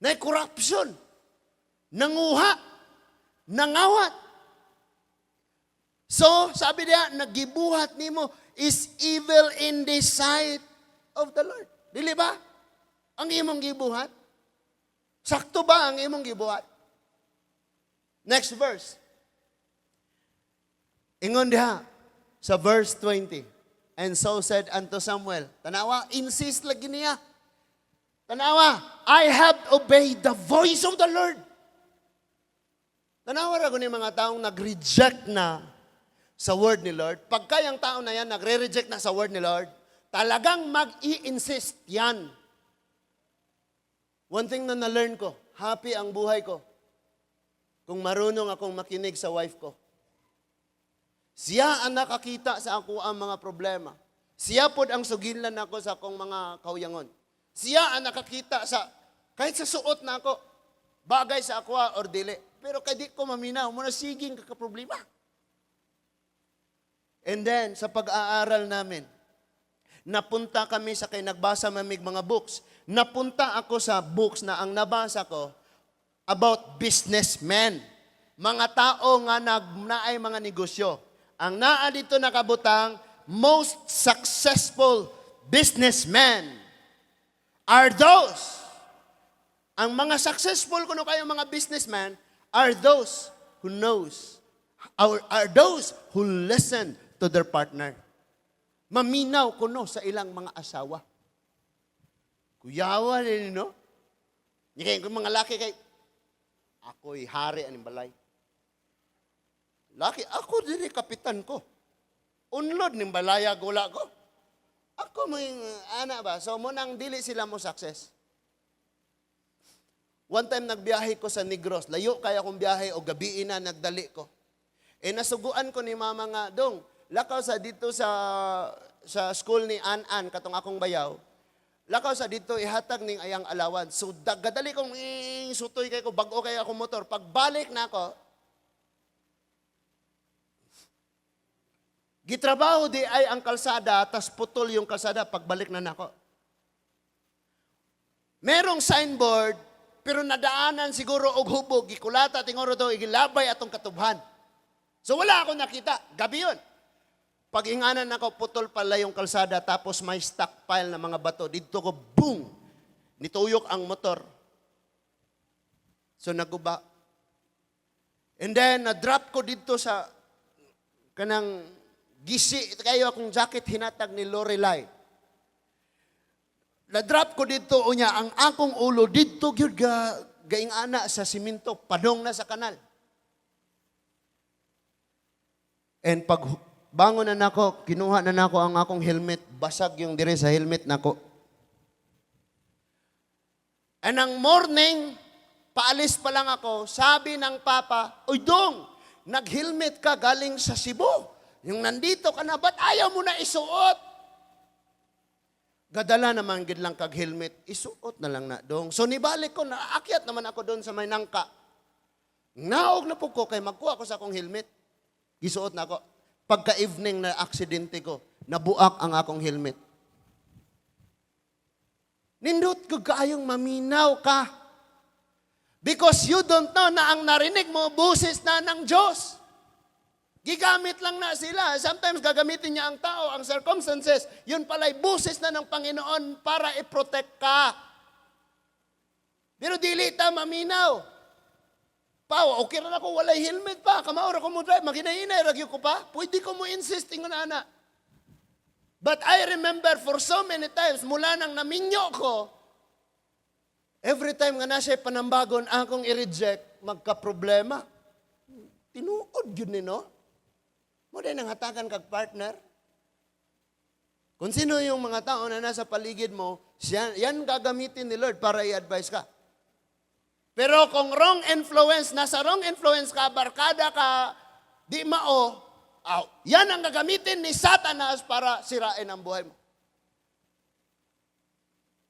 Na corruption. Nanguha. Nangawat. So, sabi niya, nagibuhat nimo is evil in the sight of the Lord. Dili ba? Ang imong gibuhat? Sakto ba ang imong gibuhat? Next verse. Ingon diha sa verse 20. And Saul said unto Samuel, tanawa, insist lagi niya. Tanawa, "I have obeyed the voice of the Lord." Tanawa ra ni mga taong nag-reject na sa word ni Lord. Pagka yung tao na yan, nagre-reject na sa word ni Lord, talagang mag-i-insist yan. One thing na na-learn ko, happy ang buhay ko kung marunong akong makinig sa wife ko. Siya ang nakakita sa ako ang mga problema. Siya pod ang sugilan ako sa akong mga kauyangon. Siya ang nakakita sa, kahit sa suot na ako, bagay sa ako or dili. Pero kay di ko maminaw, muna siging kakaproblema. And then, sa pag-aaral namin, napunta kami sa kay nagbasa mamig mga books. Napunta ako sa books na ang nabasa ko about businessmen. Mga tao nga naay mga negosyo. Ang naa dito nakabutang, most successful businessmen are those. Ang mga successful kuno kayo mga businessmen are those who knows or are those who listen to their partner. Maminaw kuno sa ilang mga asawa. Kuyawa din, no? Hindi kayo mga laki kay, ako'y hari aning balay. Laki, ako diri kapitan ko. Unlod ning balaya gula ko. Ako may ana ba? So mo nang dili sila mo success. One time nagbiyahe ko sa Negros, layo kaya akong biyahe o gabi na nagdali ko. Eh nasuguan ko ni mama nga, "Dong, lakaw sa dito sa school ni An-An katong akong bayaw. Lakaw sa dito ihatag ning ayang allowance." So gadali kong eh, sutoy kay ko, bag-o kay akong motor. Pagbalik na ako, gitrabaho di ay ang kalsada, tas putol yung kalsada pagbalik na nako. Merong signboard, pero nadaanan siguro og hubog, gikulata tinguro to, igilabay atong katubhan. So wala akong nakita, gabi yun. Pag inganan ako, putol pala yung kalsada, tapos may stockpile na mga bato. Dito ko, boom! Nituyok ang motor. So naguba. And then, na-drop ko dito sa kanang gisi kayo akong jacket hinatag ni Lorelai. Na-drop ko dito unya ang akong ulo dito gyud ga gaing ana sa simento, padong na sa kanal. And pag bangon na nako, kinuha na nako ang akong helmet, basag yung dire sa helmet nako. And ang morning, paalis pa lang ako, sabi ng papa, "Uy dong, nag-helmet ka galing sa Cebu. Yung nandito ka na, ba't ayaw mo na isuot?" Gadala naman gid lang kag helmet, isuot na lang na dong. So nibalik ko, naakyat naman ako doon sa may nangka. Naog na po ko kay magkuha ko sa akong helmet. Gisuot na ako. Pagka-evening na aksidente ko, nabuak ang akong helmet. Nindot ko kaayong maminaw ka. Because you don't know na ang narinig mo, boses na ng Diyos. Gigamit lang na sila. Sometimes gagamitin niya ang tao, ang circumstances. Yun pala'y boses na ng Panginoon para i-protect ka. Pero dili ta maminaw. Pa, okay ra ako, walay helmet pa. Kamao ra ko mo drive, maghinay-hinay ra gyud ko pa. Pwede ko mo insist ingon ana. But I remember for so many times, mula nang naminyo ko, every time nga na siya panambagon, akong i-reject, magka-problema. Tinuod yun ni, no? Mo din ang hatagan kag partner. Kung sino yung mga tao na nasa paligid mo, siya, yan gagamitin ni Lord para i-advise ka. Pero kung wrong influence, nasa wrong influence ka, barkada ka, di mao, aw, yan ang gagamitin ni Satanas para sirain ang buhay mo.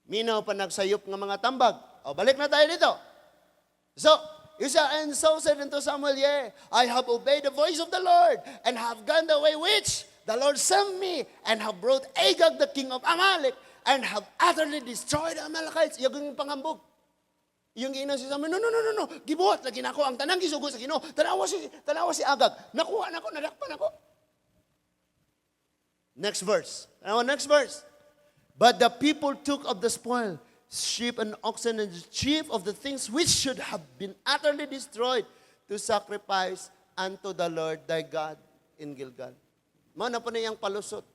Minaw pa nagsayop ng mga tambag. O, balik na tayo dito. So, Isa, and so said unto Samuel, "Yea, I have obeyed the voice of the Lord, and have gone the way which the Lord sent me, and have brought Agag the king of Amalek, and have utterly destroyed the Amalekites." Yung pangambog. Yung giingnan si Samuel, No. Gibuhat lagi nako ang tanang gisugo sa Ginoo. Tanawa si Agag. Nakuha nako, nadakpan ako." Next verse. Tanawa, next verse. But the people took of the spoil, sheep and oxen, and the chief of the things which should have been utterly destroyed, to sacrifice unto the Lord thy God in Gilgal. Mao na po na iyang palusot.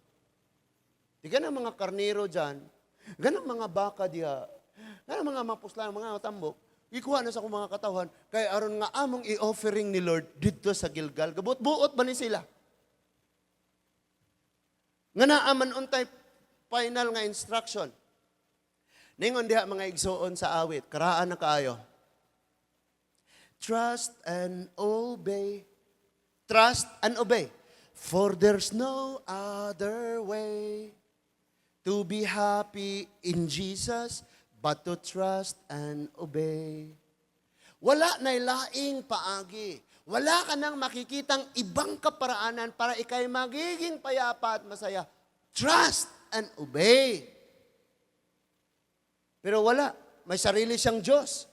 Di ka mga karnero dyan, ganang mga baka diha, ganang mga mapuslan, mga tambok, ikuha na sa akong mga katawhan, kay aron nga among i-offering ni Lord dito sa Gilgal. Gabot-buot ba ni sila? Nga naaman untay final nga instruction. Ningon diha mga igsuon sa awit, karaan na kaayo. Trust and obey. Trust and obey. For there's no other way to be happy in Jesus but to trust and obey. Wala na laing paagi. Wala ka nang makikitang ibang kaparaanan para ikay magiging payapa at masaya. Trust and obey. Pero wala. May sarili siyang Diyos.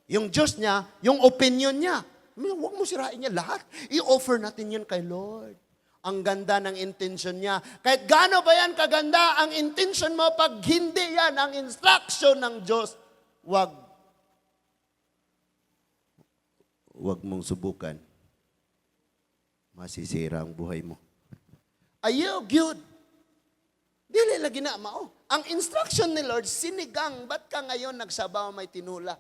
Yung Diyos niya, yung opinion niya. Huwag mo sirain niya lahat. I-offer natin yun kay Lord. Ang ganda ng intention niya. Kahit gaano ba yan kaganda ang intention mo, pag hindi yan ang instruction ng Diyos, wag. Wag mong subukan. Masisira ang buhay mo. Ayaw, gyud. Dili lagi na mao. Ang instruction ni Lord, sinigang. Ba't ka ngayon nagsabaw may tinula?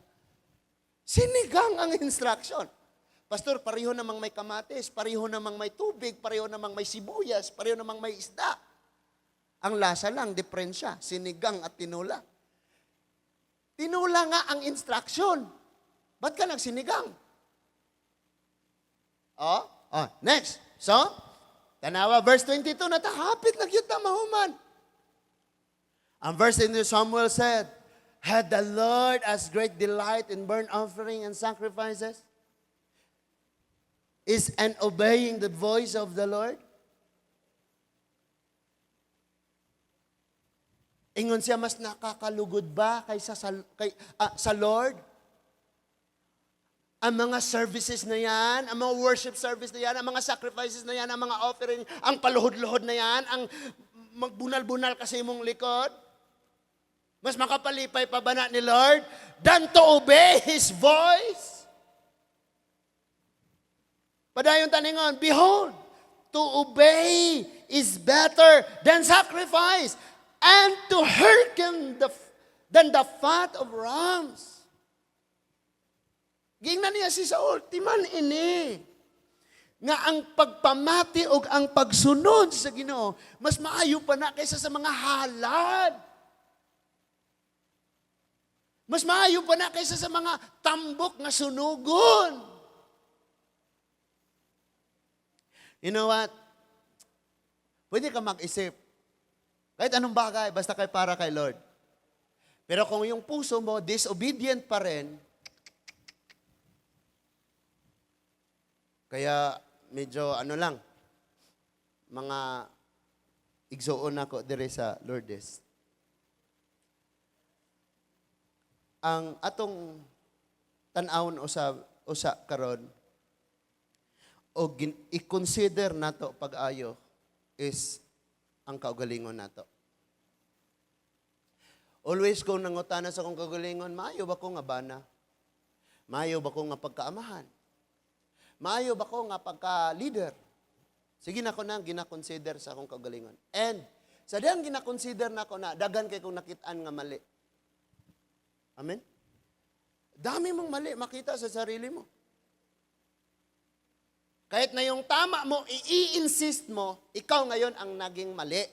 Sinigang ang instruction. Pastor, pareho namang may kamatis, pareho namang may tubig, pareho namang may sibuyas, pareho namang may isda. Ang lasa lang, diferensya, sinigang at tinula. Tinula nga ang instruction. Ba't ka nagsinigang? Oh, next. So, tanawa, verse 22, natahapit na gyud ta mahuman. Ang verse 22, Samuel said, "Had the Lord as great delight in burnt offering and sacrifices? Is and obeying the voice of the Lord?" Ingon siya, mas nakakalugod ba kaysa sa Lord? Ang mga services na yan, ang mga worship service na yan, ang mga sacrifices na yan, ang mga offering, ang paluhod-luhod na yan, ang magbunal-bunal kasi mong likod. Mas makapalipay pa ba na ni Lord than to obey His voice? Padayon taningon, behold, to obey is better than sacrifice, and to hearken the than the fat of rams." Gingnan niya si Saul, timan ini nga ang pagpamati o ang pagsunod sa Ginoo mas maayo pa na kaysa sa mga halad. Mas maayo pa na kaysa sa mga tambok nga sunugon. You know what? Pwede ka mag-isip. Kahit anong bagay, basta kay para kay Lord. Pero kung yung puso mo, disobedient pa rin, kaya medyo ano lang, mga igsuon ako dire sa Lourdes. Ang atong tan-awon usa usa karon o i-consider nato pag-ayo is ang kaugalingon nato. Always kong nangutana sa akong kaugalingon, maayo ba ko nga bana? Maayo ba ko nga pagkaamahan? Maayo ba ko nga pagka-leader? Sige na ko na gina-consider sa akong kaugalingon. And sa diyang gina-consider na ko na, daghan kay kong nakitaan nga mali. Amen? Dami mong mali makita sa sarili mo. Kahit na yung tama mo, i-insist mo, ikaw ngayon ang naging mali.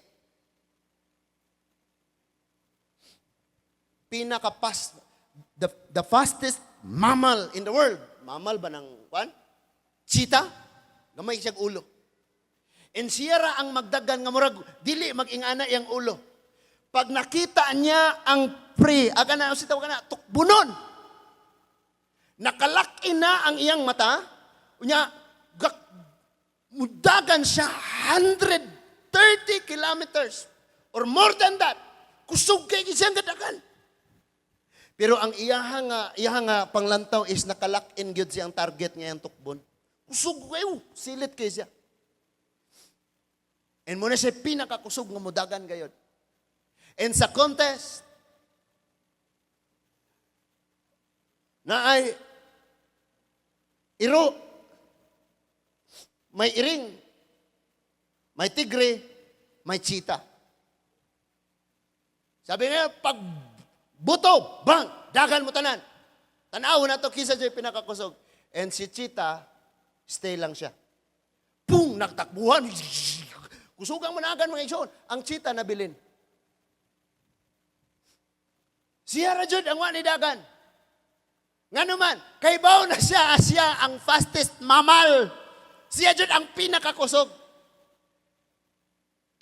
Pinaka-fast, the fastest mammal in the world. Mammal ba ng kwan? Cheetah? Gamay siyang ulo. And siya ra ang magdagan nga murag, dili mag-ingana iyang ulo. Pag nakita niya ang prey, aga na, sitaw ka na, tukbunon. Nakalaki na ang iyang mata, unya, mudagan siya 130 kilometers or more than that. Kusog kay siyang gadagan. Pero ang iyaha nga panglantaw is nakalak-in gyud siyang target nga iyang tukbon. Kusog kayo, silit kay siya. And muna siya pinakakusog nga mudagan gayod. And sa contest, na ay iro, may iring, may tigre, may cheetah. Sabi niya, pag buto, bang, dagan mo tanan. Tanaw na to, kisa siya pinakakusog. And si cheetah, stay lang siya. Pung, nagtakbuhan. Kusugang managan mga igsoon. Ang cheetah nabilin. Siya ra jud ang wa ni dagan. Ngano man, kay baw na siya, siya ang fastest mammal. Siya jud ang pinakakusog.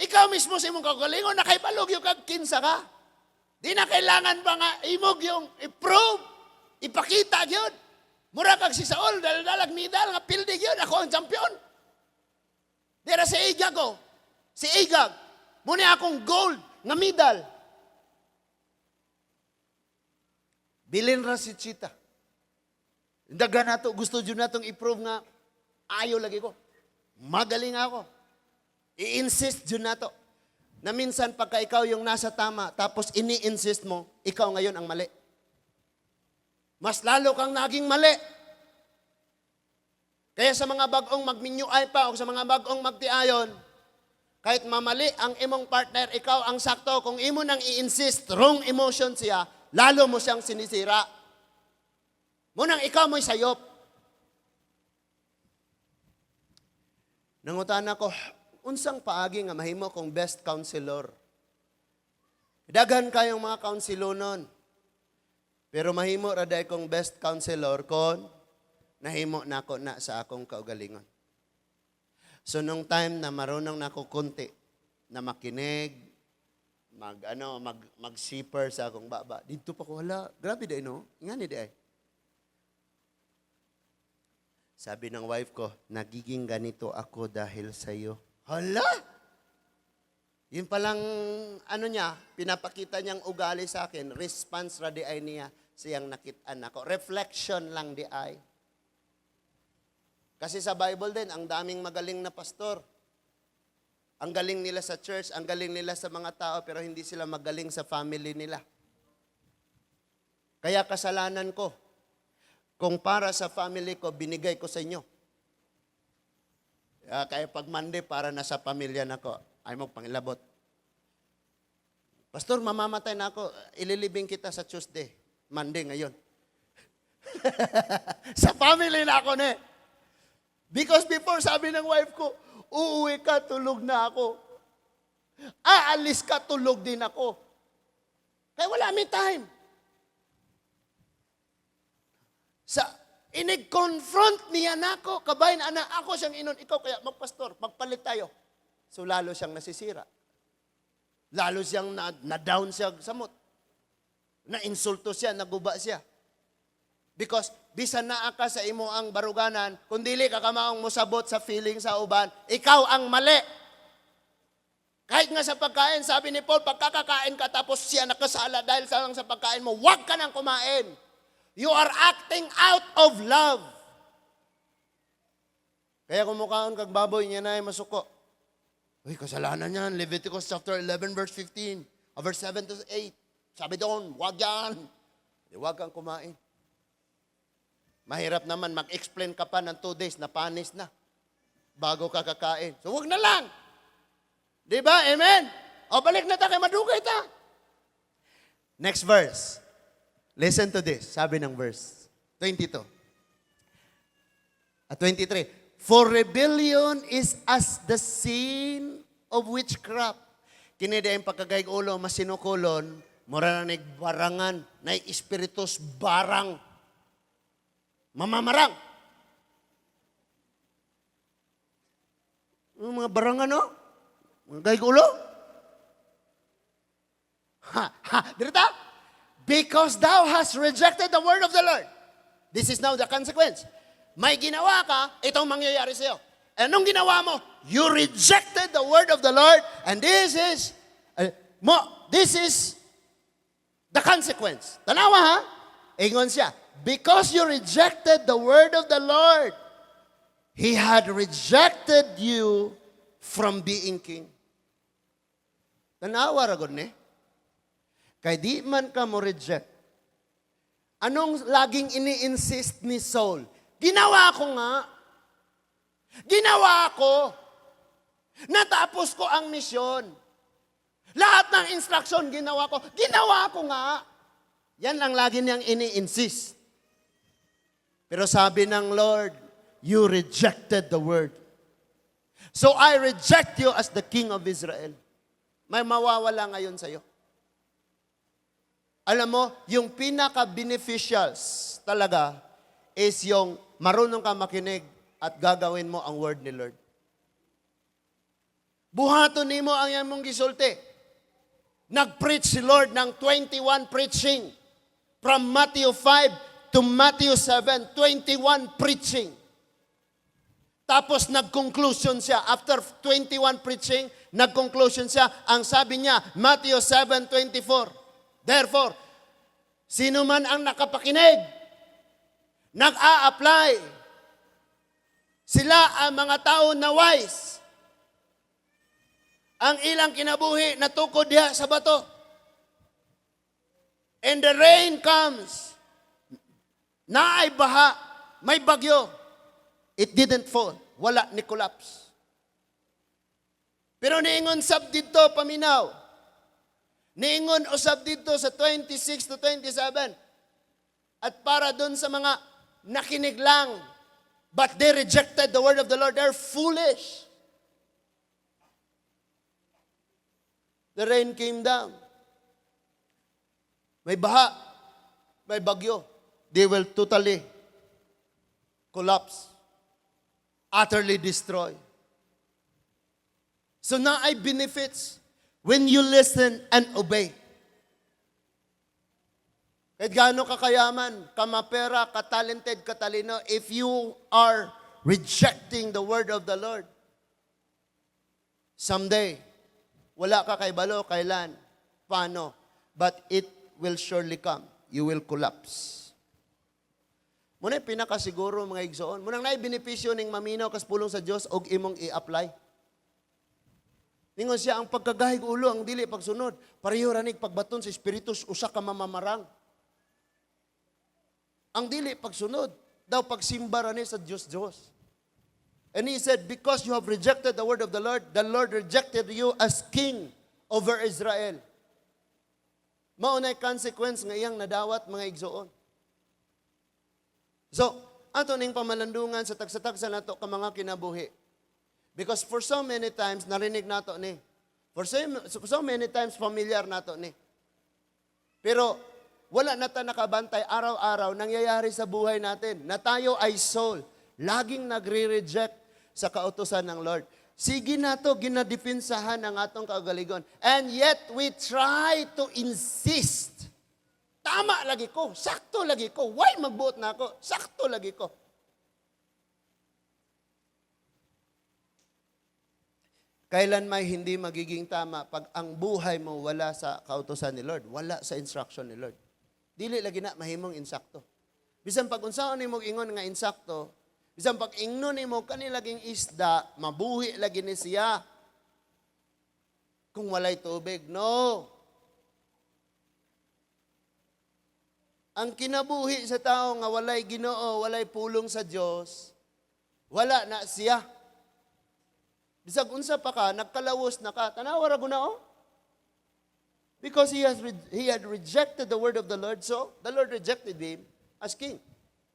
Ikaw mismo sa imong kaugalingon, nakaibalog yung kag kinsa ka. Di na kailangan pa nga imog yung i-prove, ipakita yun. Mura kag si Saul, daldalag medal nga pildi yun, ako ang champion. Dira si Agag ko, si Agag, muna akong gold nga medal. Bilin ra si Cheetah. Daga nato, gusto jud natong i-prove nga ayo lagi ko. Magaling ako. I-insist jud nato. Na minsan pagka ikaw yung nasa tama, tapos ini-insist mo, ikaw ngayon ang mali. Mas lalo kang naging mali. Kaya sa mga bagong magminyuay pa o sa mga bagong magtiayon, kahit mamali ang imong partner, ikaw ang sakto. Kung imo nang i-insist, wrong emotion siya, lalo mo siyang sinisira. Munang ikaw mo'y sayop. Nangutan ako, unsang paagi nga mahimo kong best counselor? Daghan kayong mga counselor nun. Pero mahimo ra day kong best counselor kon nahimo nako na sa akong kaugalingon. So nung time na marunong nako konti na makinig, mag-zipper sa akong baba, dito pa ko hala, grabe day no? Ngani day. Sabi ng wife ko, nagiging ganito ako dahil sa'yo. Hala! Yun palang, ano niya, pinapakita niyang ugali sa akin, response ra di ay niya siyang nakitaan ako. Reflection lang di ay. Kasi sa Bible din, ang daming magaling na pastor. Ang galing nila sa church, ang galing nila sa mga tao, pero hindi sila magaling sa family nila. Kaya kasalanan ko, kung para sa family ko, binigay ko sa inyo. Kaya pag Monday, para na sa pamilya nako, ay mo pangilabot. Pastor, mamamatay na ako. Ililibing kita sa Tuesday. Monday ngayon. Sa family na ako ne. Because before, sabi ng wife ko, "Uuwi ka, tulog na ako. Aalis ka, tulog din ako." Kaya wala may time. Sa inig-confront niya nako, kabahin ana ako siyang inon, "Ikaw kaya magpastor, magpalit tayo." So lalo siyang nasisira. Lalo siyang na-down siya samot. Na-insulto siya, naguba siya. Because bisan naa ka sa imo ang baruganan, kung dili ka kamaong mosabot sa feeling sa uban, ikaw ang mali. Kahit nga sa pagkain, sabi ni Paul, pagkakakain ka tapos siya nakasala dahil sa lang sa pagkain mo, huwag ka nang kumain. You are acting out of love. Kaya kung mukaon kag baboy niya na ay masuko. Uy, kasalanan yan. Leviticus chapter 11 verse 15, verse 7 to 8. Sabi doon, wag yan. Di wag kang kumain. Mahirap naman mag-explain ka pa ng 2 days na panis na bago ka kakain. So wag na lang. Di ba? Amen? O balik na ta kay madugay ta. Next verse. Listen to this. Sabi ng verse 22. At 23. For rebellion is as the sin of witchcraft. Kini diay pagkagahig ulo, masinukolon, mura na barangan, na espiritus barang. Mamamarang. Yung mga barangan, no? Mga gahig ulo. Ha, ha, dirita? Because thou hast rejected the word of the Lord. This is now the consequence. May ginawa ka, itong mangyayari sa'yo. Anong ginawa mo? You rejected the word of the Lord, and this is the consequence. Tanawa ha? Ingon siya, because you rejected the word of the Lord, He had rejected you from being king. Tanawa ra gud ni. Kay di man ka mo reject. Anong laging ini-insist ni Saul? "Ginawa ko nga. Ginawa ko. Natapos ko ang misyon. Lahat ng instruction ginawa ko. Ginawa ko nga." Yan lang lagi niyang ini-insist. Pero sabi ng Lord, "You rejected the word. So I reject you as the king of Israel." May mawawala ngayon sa'yo. Alam mo, yung pinaka-beneficials talaga is yung marunong ka makinig at gagawin mo ang word ni Lord. Buhaton nimo ang iyang mong gisulti. Nag-preach si Lord ng 21 preaching. From Matthew 5 to Matthew 7, 21 preaching. Tapos nag-conclusion siya. After 21 preaching, nag-conclusion siya. Ang sabi niya, Matthew 7:24. Therefore, sino man ang nakapakinig, nag-a-apply, sila ang mga tao na wise. Ang ilang kinabuhi natukod diha sa bato. And the rain comes. Naay baha, may bagyo. It didn't fall. Wala ni collapse. Pero niingon sab dito, paminaw. Niingon usab dito sa 26 to 27. At para dun sa mga nakinig lang, but they rejected the word of the Lord, they're foolish. The rain came down. May baha, may bagyo. They will totally collapse, utterly destroy. So naay benefits when you listen and obey. Kahit gaano ka kayaman, kamapera, ka-talented, katalino, if you are rejecting the word of the Lord, someday, wala ka kay balo, kailan, paano, but it will surely come. You will collapse. Muna yung pinakasiguro, mga igsoon. Munang naay benepisyo ning maminaw kas pulong sa Dios og imong i-apply. Ningon siya, ang pagkagahig ulo, ang dili pagsunod, pareho ra nig pagbaton sa espiritus usa ka mamamarang. Ang dili pagsunod, daw pagsimba ra ni sa Dios Dios. And he said, "Because you have rejected the word of the Lord rejected you as king over Israel." Mao nay consequence nga iyang nadawat, mga igsoon. So, ato ning pamalandungan sa tagsa-tagsa nato ka mga kinabuhi. Because for so many times narinig nato ni. For so many times familiar nato ni. Pero wala na ta nakabantay araw-araw nangyayari sa buhay natin na tayo ay Saul, laging nagre-reject sa kautusan ng Lord. Sige nato ginadipinsahan ang atong kaugalingon. And yet we try to insist. Tama lagi ko, sakto lagi ko. Why magbuot na ako? Sakto lagi ko. Kailan may hindi magiging tama pag ang buhay mo wala sa kautusan ni Lord, wala sa instruction ni Lord. Dili lagi na mahimong insakto. Bisan pag unsaon nimo ingon nga insakto, bisan pag ingnon nimo kani laging isda, mabuhi lagi ni siya. Kung walay tubig, no. Ang kinabuhi sa tao nga walay Ginoo, walay pulong sa Dios, wala na siya. Bisag unsa pa ka, nagkalawos na ka, tanawa ra guna oh. Because he had rejected the word of the Lord, so the Lord rejected him as king.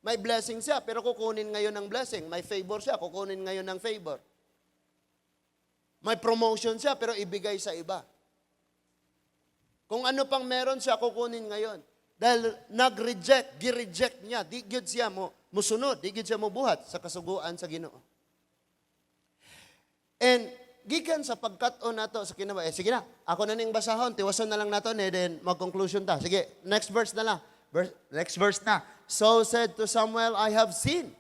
May blessing siya, pero kukunin ngayon ng blessing. May favor siya, kukunin ngayon ng favor. May promotion siya, pero ibigay sa iba. Kung ano pang meron siya, kukunin ngayon. Dahil nag-reject, gi-reject niya, di gyud siya mo musunod, di gyud siya mobuhat sa kasuguan sa Ginoo. And gikan sa pagkat-on nato sa kinabuhi, eh, sige na, ako na ning basahon, tiwason na lang nato ni, then mag-conclusion ta. Sige, next verse na lang. Next verse na. So said to Samuel, "I have sinned.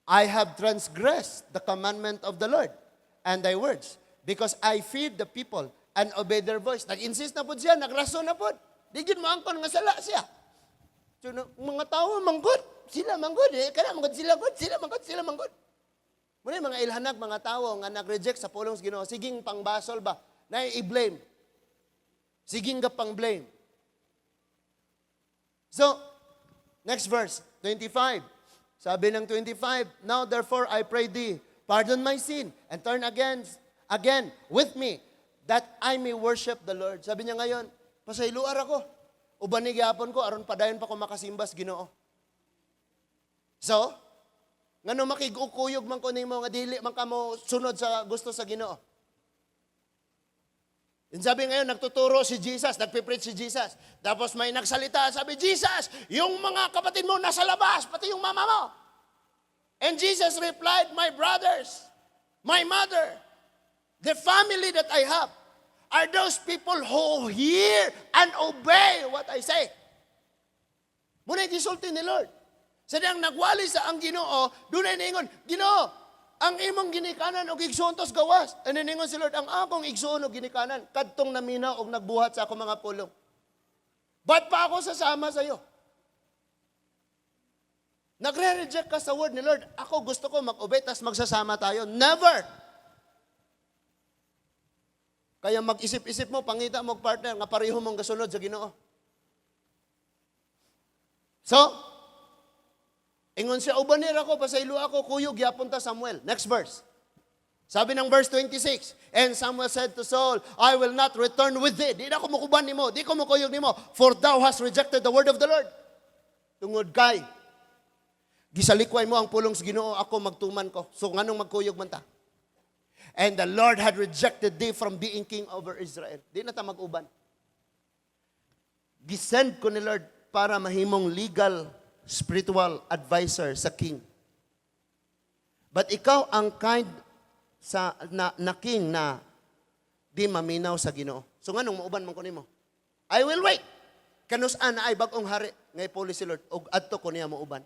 I have transgressed the commandment of the Lord and thy words, because I feared the people and obey their voice." Nag-insist na po siya, nagrason na po. Di gyud moangkon nga sala siya. So, no, mga tao manggod, sila manggod, eh, kana manggod sila gud, sila manggod, sila manggod. Muna yung mga ilhanag, mga tao nga nag-reject sa pulong sa Ginoo, siging pangbasol ba, na i-blame. Siging ka pang blame. So, next verse, 25. Sabi ng 25, "Now therefore I pray thee, pardon my sin and turn again with me that I may worship the Lord." Sabi niya ngayon, pasayloar ako. Uban ni gyapon ko, aron padayon pa ko makasimbas Ginoo. So, ngano makig-ukuyog man ko nimo nga dili man kamo sunod sa gusto sa Ginoo? And sabi ngayon, nagtuturo si Jesus, nagpipreach si Jesus. Tapos may nagsalita, sabi, "Jesus, yung mga kapatid mo nasa labas, pati yung mama mo." And Jesus replied, "My brothers, my mother, the family that I have, are those people who hear and obey what I say." Muna gisulti ni Lord. Sa diyang nagwali sa ang Ginoo, dunay niingon, "Ginoo, ang imong ginikanan og igsuon tos gawas." And niingon si Lord, "Ang akong igsuon og ginikanan, kadtong naminaw og nagbuhat sa akong mga pulong. Ba't pa ako sasama sa iyo?" Nagre-reject ka sa word ni Lord. Ako gusto ko mag-obey, tas magsasama tayo. Never! Kaya mag-isip-isip mo, pangita mo og partner nga pareho mong gasunod sa Ginoo. So, ingon siya, "Ubanir ako, pasaylo ako, kuyog, yapon ta, Samuel." Next verse. Sabi ng verse 26, "And Samuel said to Saul, 'I will not return with thee.'" Di na ako mukuban nimo, di ko mukuyog nimo, "for thou hast rejected the word of the Lord." Tungod kay gisalikway mo ang pulong sa Ginoo, ako magtuman ko. So nganong magkuyog man ta? "And the Lord had rejected thee from being king over Israel." Di na ta mag-uban. Gisend ko ni Lord para mahimong legal, spiritual advisor sa king. But ikaw ang kind sa na king na di maminaw sa Ginoo. So nganong mauban man ko nimo? I will wait. Kanus-a naay bag-ong hari ngay puli si Lord ug adto ko niya mauban.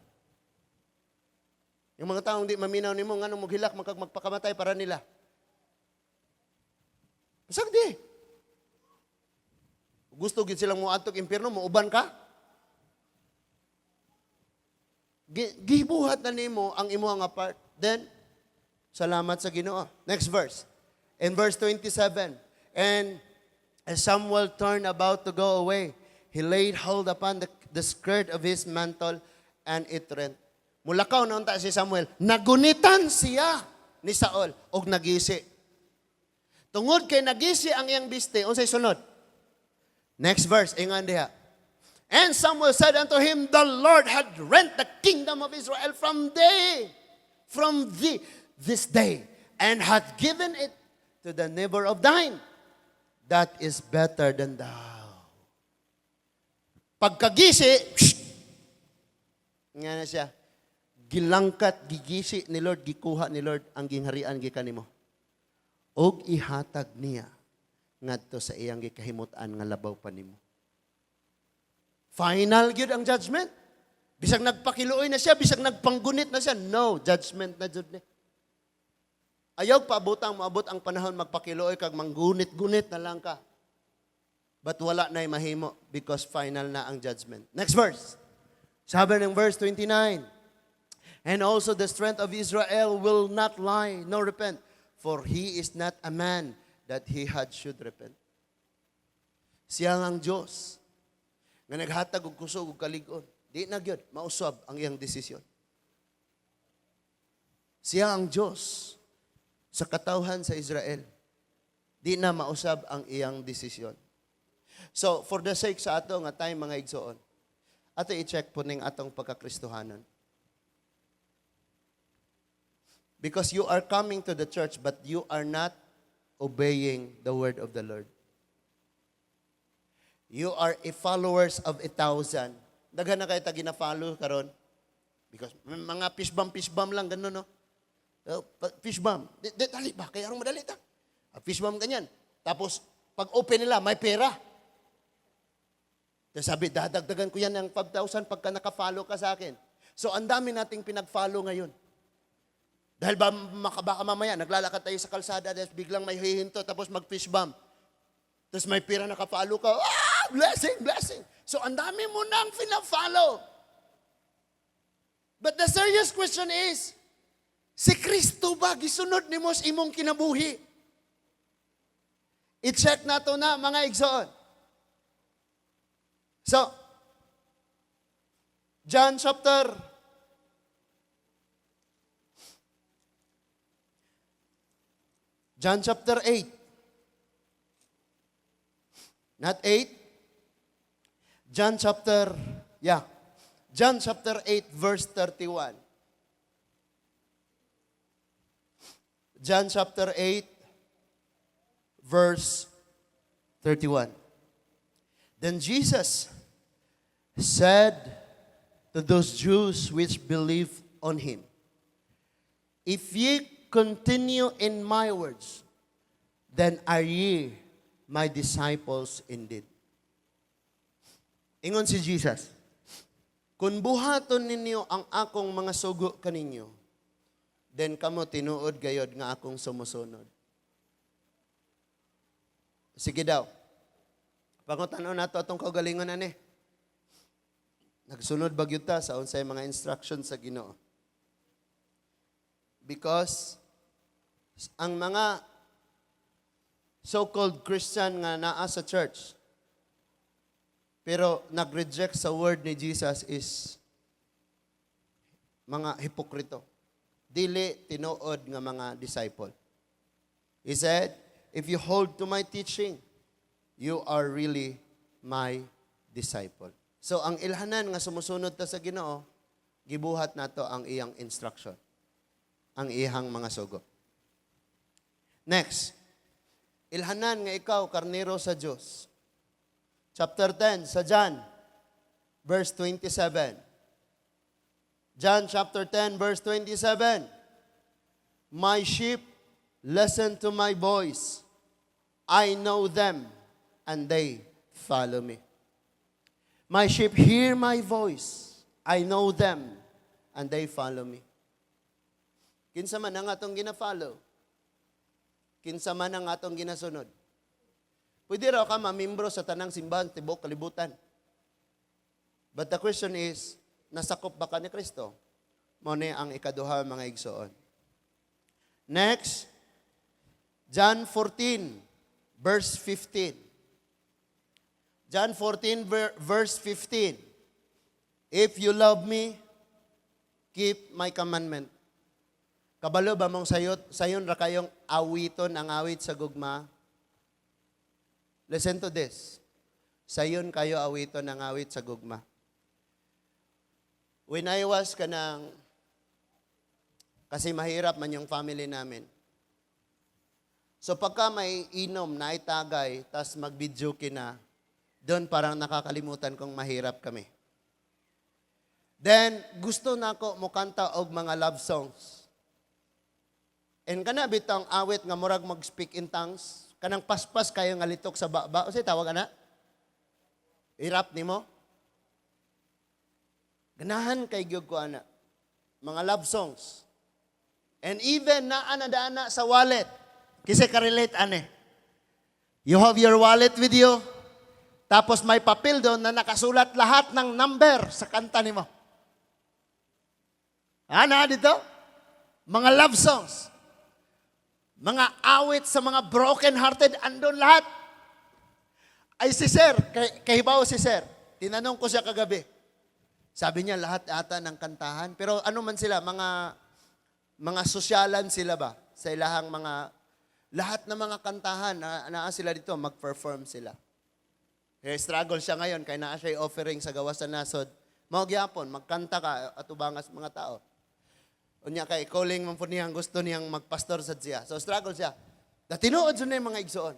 Yung mga taong di maminaw nimo, nganong moghilak man kag magpakamatay para nila? Bisag di. Gusto gid silang moadtog impyerno, mauban ka? Gibuhat na nimo ang imo nga part. Then, salamat sa Ginoo. Next verse. In verse 27, "And as Samuel turned about to go away, he laid hold upon the skirt of his mantle and it rent." Mulakaw na unta si Samuel, nagunitan siya ni Saul og nagisi. Tungod kay nagisi ang iyang biste, unsay sunod? Next verse, ingon diha. And Samuel said unto him, "The Lord had rent the kingdom of Israel from thee this day, and hath given it to the neighbor of thine, that is better than thou." Pagkagisi, nga na siya, gilangkat, gigisi ni Lord, gikuha ni Lord ang gingharian gikan nimo. Og ihatag niya ngadto sa iyang gikahimutan nga labaw pa nimo. Final gyud ang judgment. Bisag nagpakiluoy na siya, bisag nagpanggunit na siya, no, judgment na jud ni. Ayaw paabotang moabot ang panahon magpakiluoy kag manggunit-gunit na lang ka. But wala na'y mahimo because final na ang judgment. Next verse. Sabi ng verse 29, "And also the strength of Israel will not lie nor repent, for he is not a man that he had should repent." Siya ang Diyos nga naghatag og kusog ug kalig-on. Di na gyud mausab ang iyang desisyon. Siya ang Diyos sa katawhan sa Israel. Di na mausab ang iyang desisyon. So, for the sake sa ato nga time, mga igsoon, ato i-check po ning atong pagkakristohanon. Because you are coming to the church but you are not obeying the word of the Lord. You are a followers of 1,000. Daghan na kay ta gina-follow karon. Because may mga fishbomb fishbomb lang ganun, no. Oh, fishbomb. Di, di, dali ba? Kaya arong madali ta. Ah, fishbomb ganyan. Tapos, pag open nila, may pera. Tapos sabi, "Dadagdagan ko yan ng 5,000 pagka naka-follow ka sa akin." So, ang dami nating pinag-follow ngayon. Dahil ba, baka mamaya, naglalakad tayo sa kalsada, tapos biglang may hihinto, tapos mag-fish bomb. Tapos may pera, naka-follow ka. Ah, blessing, blessing. So, ang dami mo nang fina-follow. But the serious question is, si Kristo ba gisunod nimo sa imong kinabuhi? I-check nato na, mga igsoon. So, John chapter 8. Not 8. John chapter 8 verse 31. John chapter 8 verse 31. Then Jesus said to those Jews which believed on him, "If ye continue in my words, then are ye my disciples indeed." Ingon si Jesus, "Kung buhaton ninyo ang akong mga sugo kaninyo, then kamo tinuod gayod nga akong sumusunod." Sige daw. Pangutan-on nato atong kaugalingon ani. Nagsunod ba gyud ta sa unsay mga instructions sa Ginoo? Because ang mga so-called Christian nga naa sa church pero nag-reject sa word ni Jesus is mga hipokrito. Dili tinuod nga mga disciple. He said, "If you hold to my teaching, you are really my disciple." So ang ilhanan nga sumusunod ta sa Ginoo, gibuhat nato ang iyang instruction, ang iyang mga sugo. Next, ilhanan nga ikaw karnero sa Dios. Chapter 10 sa John, verse 27. John chapter 10, verse 27. "My sheep listen to my voice. I know them, and they follow me." My sheep hear my voice. I know them, and they follow me. Kinsa man ang atong gina-follow? Kinsa man ang atong ginasunod? Pwede raw ka mamimbro sa tanang simbahan, tibok kalibutan. But the question is, nasakop ba ka ni Kristo? Mao ni ang ikaduha, mga igsoon. Next, John 14, verse 15. John 14, verse 15. "If you love me, keep my commandment." Kabalo ba mong sayot, sayon ra kayong awiton ang awit sa gugma? Listen to this. Sayon kayo awiton ng awit sa gugma. When I was kanang, kasi mahirap man yung family namin. So pagka may inom na itagay, tas mag-videoke na, doon parang nakakalimutan kong mahirap kami. Then, gusto na ako mukanta og mga love songs. And kana bitang awit nga murag mag-speak in tongues, kanang paspas kayo nga litok sa baba. Unsay tawag ana? I-rap nimo? Ganahan kay gyud ko ana. Mga love songs. And even naa na dana sa wallet. Kasi ka-relate ane. You have your wallet with you. Tapos may papel doon na nakasulat lahat ng number sa kanta nimo. Ana dito? Mga love songs. Mga awit sa mga broken-hearted, andon lahat. Ay si Sir, kahibaw si Sir. Tinanong ko siya kagabi. Sabi niya lahat ata ng kantahan. Pero ano man sila, mga sosyalan sila ba? Sa ilahang mga, lahat ng mga kantahan, na, naa sila dito, mag-perform sila. Eh, struggle siya ngayon, kay naa siya offering sa gawas sa nasod. Mao gyapon, magkanta ka atubangas mga tao. Unya kay calling man po niyang gusto niyang magpastor sa siya. So struggle siya. Da tinuod jud na yung mga igsoon.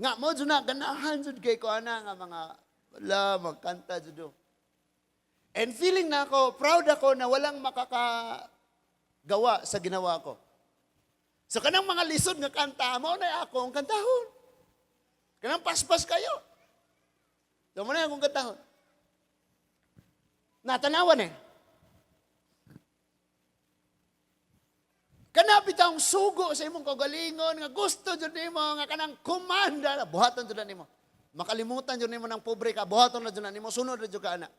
Nga mo jud na ganahan jud kay ko ana nga mga wala magkanta jud do. And feeling na ako, proud ako na walang makakagawa sa ginawa ko. So kanang mga lisod nga kanta, mao na ako ang kantahon. Kanang paspas kayo. So mao na akong kantahon. Natanawan eh. Kana bitawng sugo sa imong kaugalingon nga gusto jud nimo nga kanang kumanda buhaton jud nimo. Makalimutan jud nimo ng pobre ka, buhaton na jud nimo, sunod na jud ka ana.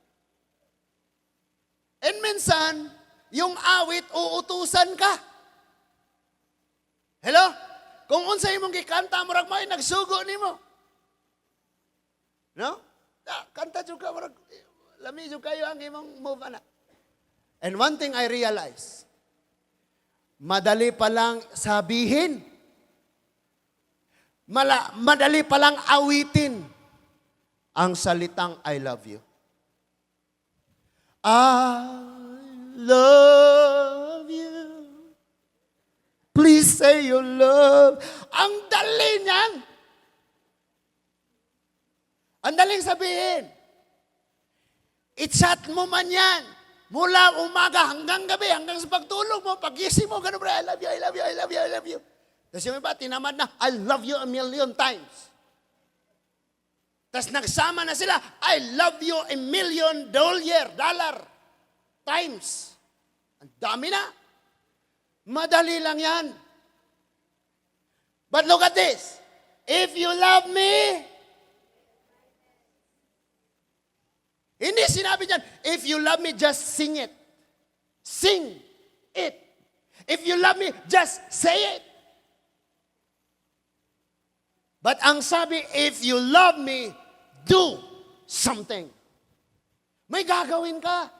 And minsan, yung awit uutusan ka. Hello? Kung unsa imong gikanta murag may nagsugo nimo. No? Ah, kanta jud ka murag lami jud kayo ang imong move ana. And one thing I realize, madali palang sabihin. Madali palang awitin ang salitang "I love you." I love you. Please say you love. Ang dali niyan. Ang daling sabihin. I-chat mo man yan. Mula umaga hanggang gabi, hanggang sa pagtulog mo, pagising mo, ganun ba, "I love you, I love you, I love you, I love you." Tapos yung iba, tinamad na, "I love you a million times." Tapos nagsama na sila, "I love you a million dollar times." Ang dami na. Madali lang yan. But look at this. "If you love me," hindi sinabi niyan, "If you love me, just sing it." Sing it. "If you love me, just say it." But ang sabi, "If you love me, do something." May gagawin ka.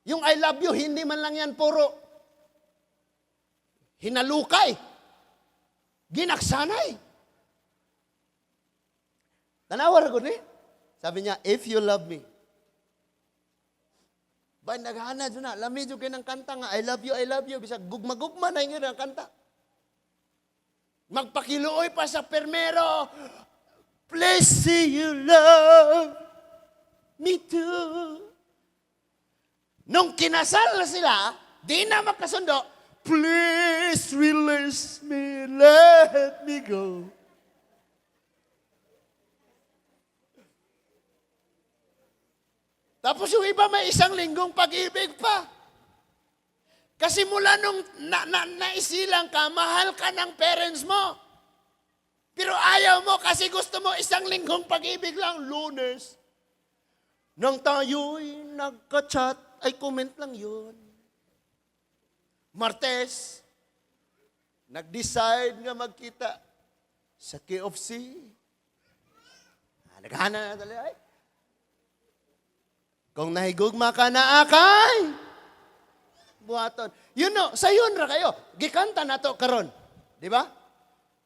Yung "I love you," hindi man lang yan puro hinalukay. Ginaksanay. Tanawa ra gud ni. Sabi niya, "If you love me." Ba, naghana dyan na. Lami dyan kayo ng kanta nga, "I love you, I love you." Bisag gugma-gugma na yun ang kanta. Magpakiluoy pa sa permero. "Please say you love me too." Nung kinasal na sila, di na makasundo, "Please release me, let me go." Tapos yung iba may isang linggong pag-ibig pa. Kasi mula nung naisilang ka, mahal ka ng parents mo. Pero ayaw mo kasi gusto mo isang linggong pag-ibig lang, Lunes. Nang tayo'y nagka-chat, ay comment lang yun. Martes, nag-decide nga magkita sa KFC. Ah, naghana na talaga. Ay. Kung nahigugma ka na akay, buhaton. Sayon ra kayo. Gikanta na to karon. Di ba?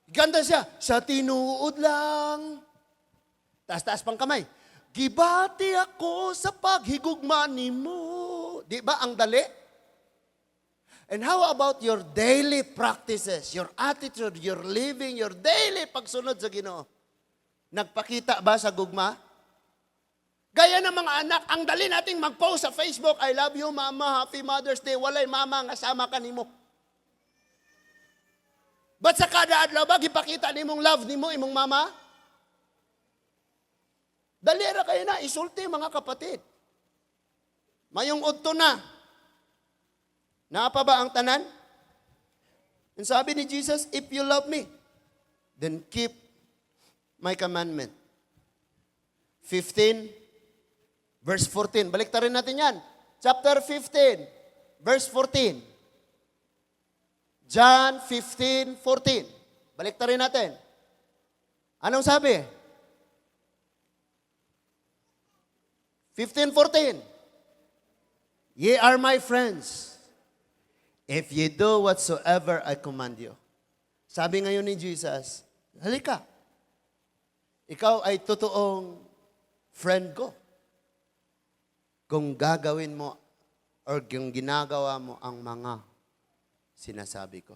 Gikanta siya, sa tinuod lang. Taas-taas pang kamay. Gibati ako sa paghigugma nimo. Di ba ang dali? And how about your daily practices, your attitude, your living, your daily pagsunod sa Ginoo? Nagpakita ba sa gugma? Gaya ng mga anak, ang dali nating mag-post sa Facebook, "I love you, Mama, Happy Mother's Day," walay mama nga sama kanimo. Ba't sa kada adlaw ba, gipakita nimong love nimo imong mama? Dali ra kayo na, isulti, mga kapatid. Mayong udto na. Naa pa ba ang tanan? And sabi ni Jesus, "If you love me, then keep my commandment." 15, verse 14. Balik rin natin yan. Chapter 15, verse 14. John 15, 14. Balik rin natin. Anong sabi? 15, 14. "Ye are my friends if ye do whatsoever I command you." Sabi ngayon ni Jesus, "Halika. Ikaw ay totoong friend ko kung gagawin mo or kung ginagawa mo ang mga sinasabi ko."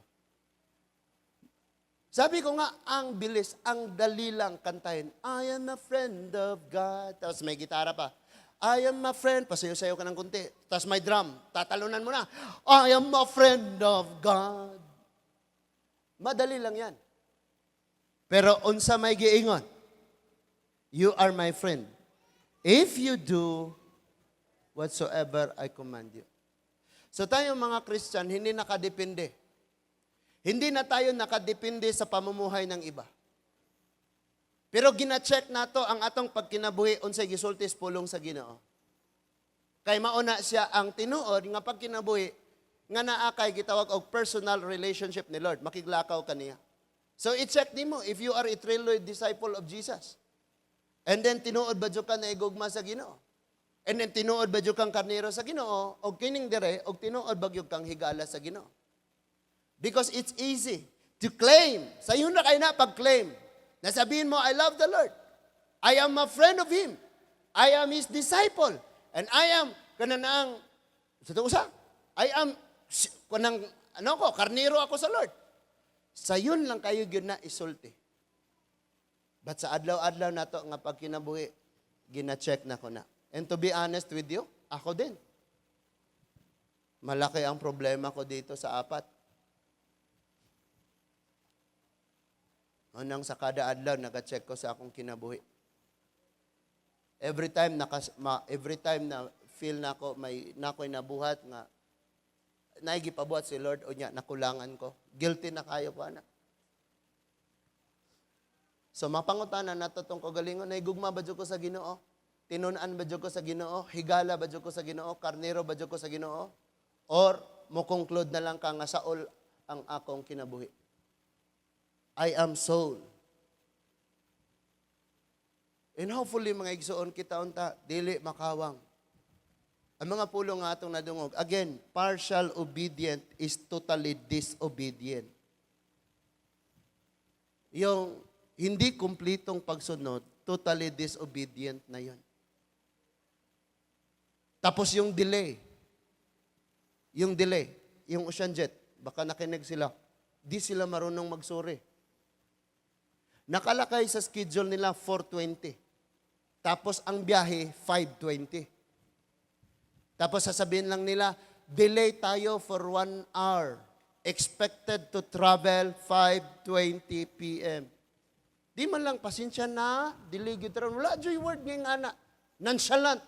Sabi ko nga, ang bilis, ang dali lang kantahin. "I am a friend of God." Tapos may gitara pa. "I am a friend." Pasayo-sayo ka ng kunti. Tapos may drum. Tatalunan mo na. "I am a friend of God." Madali lang yan. Pero unsa may giingon? "You are my friend if you do whatsoever I command you." So tayo mga Christian, hindi nakadepende. Hindi na tayo nakadepende sa pamumuhay ng iba. Pero gina-check nato ang atong pagkinabuhi unsay gisulti sa pulong sa Ginoo. Kay mauna siya ang tinuod nga pagkinabuhi nga naa kay gitawag og personal relationship ni Lord, makiglakaw kaniya. So i-check nimo if you are a true disciple of Jesus. And then tinuod ba jud ka na igugma sa Ginoo? And then tinuod ba jud kang karnero sa Ginoo og kining dire og tinuod ba gyud kang higala sa Ginoo? Because it's easy to claim. Sayon na kayo na pag-claim. Nasabihin mo, "I love the Lord. I am a friend of Him. I am His disciple. And I am, kanang, sa usa, I am, kanang, ano ko, karnero ako sa Lord." Sayon lang kayo gyud na isulti. But sa adlaw-adlaw nato nga pagkinabuhi, gina-check na ko na. And to be honest with you, ako din. Malaki ang problema ko dito sa apat. Anang sa kada adlaw naka-check ko sa akong kinabuhi. Every time na feel nako may nakoy nabuhat nga naigipabuhat si Lord o nya nakulangan ko. Guilty na kayo ko ana. So mapangutana nato tong kagalingon, naigugma ba jud ko sa Ginoo? Tinun-an ba jud ko sa Ginoo? Higala ba jud ko sa Ginoo? Karnero ba jud ko sa Ginoo? Or mo conclude na lang ka nga saol ang akong kinabuhi? I am Saul. And hopefully, mga igsoon, kita unta dili makawang. Ang mga pulong nga atong nadungog, again, partial obedient is totally disobedient. Yung hindi kumplitong pagsunod, totally disobedient na yun. Tapos yung delay. Yung delay. Yung Ocean Jet, baka nakinig sila. Di sila marunong magsorry. Nakalakay sa schedule nila 4:20. Tapos ang biyahe 5:20. Tapos sasabihin lang nila, "Delay tayo for 1 hour. Expected to travel 5:20 p.m." Di man lang, "Pasensya na, delay gyud ron." Wala joy word ngayong ana. Nonchalant.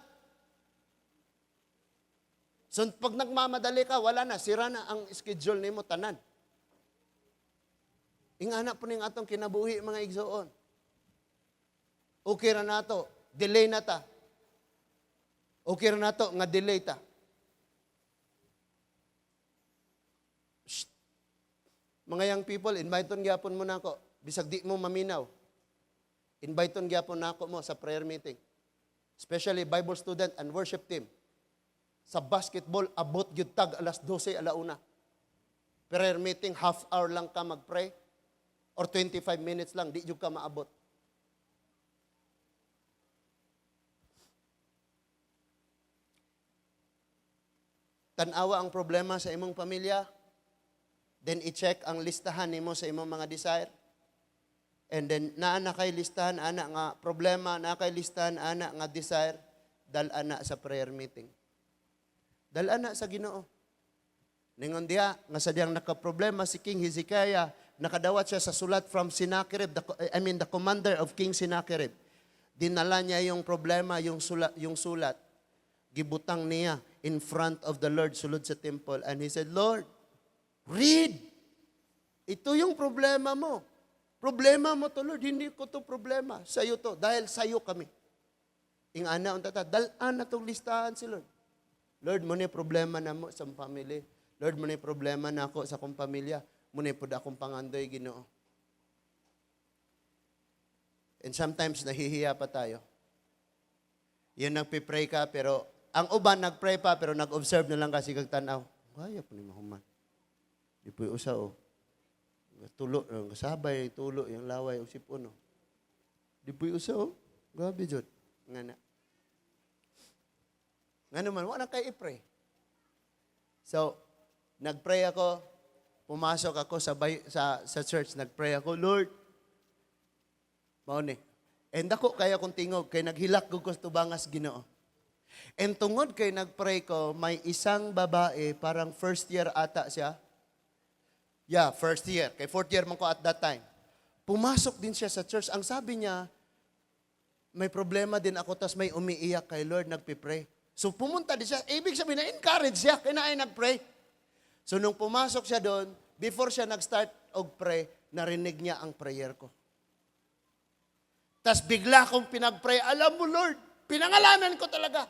So pag nagmamadali ka, wala na, sira na ang schedule nimo tanan. Ingana po ning atong kinabuhi, mga igsoon. Okay ra nato, delay na ta. Okay ra nato nga delay ta. Shh. Mga young people, invite-on gyapon mo nako. Bisag di mo maminaw. Invite-on gyapon nako mo sa prayer meeting. Especially Bible student and worship team. Sa basketball, abot gyud tag alas 12, alauna. Prayer meeting, half hour lang ka mag-pray. Or 25 minutes lang, di jud ka maabot. Tanawa ang problema sa imong pamilya. Then i-check ang listahan nimo sa imong mga desire. And then naa na kay listahan ana nga problema, naa kay listahan ana nga desire, dal-a na sa prayer meeting. Dal-a na sa Ginoo. Ningon diha nga sa diyang nakaproblema si King Hezekiah, nakadawat siya sa sulat from Sennacherib, I mean, the commander of King Sennacherib. Dinala niya yung problema, yung sulat. Gibutang niya in front of the Lord sulod sa temple and he said, "Lord, read. Ito yung problema mo. Problema mo to, Lord. Hindi ko to problema. Sa'yo to. Dahil sa'yo kami." Ingana unta ta, dal-an na tong listahan si Lord. "Lord, mao ni problema namo sa family. Lord, mao ni problema nako sa akong pamilya. Mao ni pud akong pangandoy, Ginoo." And sometimes nahihiya pa tayo. Yun, nagpi-pray ka pero ang uban nagpray pa pero nag-observe na lang kasi kag tanaw. Kaya po ni mahuman. Di po usa oh. Tulo, kasabay, tulo, yung laway, o sipon. Oh. Di po usa oh. Grabe jud. Nga na. Nga naman, wala kay i-pray. So, nagpray ako, pumasok ako sa church, nagpray ako, "Lord, mao ni." And dako kaya kong tingog, kay naghilak ko sa tubangas Ginoo. And tungod kay nagpray ko, may isang babae, parang first year ata siya. Yeah, first year. Kay fourth year man ko at that time. Pumasok din siya sa church. Ang sabi niya, "May problema din ako, tas may umiiyak kay Lord, nagpipray." So pumunta din siya. Ibig sabihin, na-encourage siya, kaya na ay nagpray. So nung pumasok siya doon, before siya nag-start og pray, narinig niya ang prayer ko. Tas bigla kong pinag-pray, alam mo, Lord, pinangalanan ko talaga.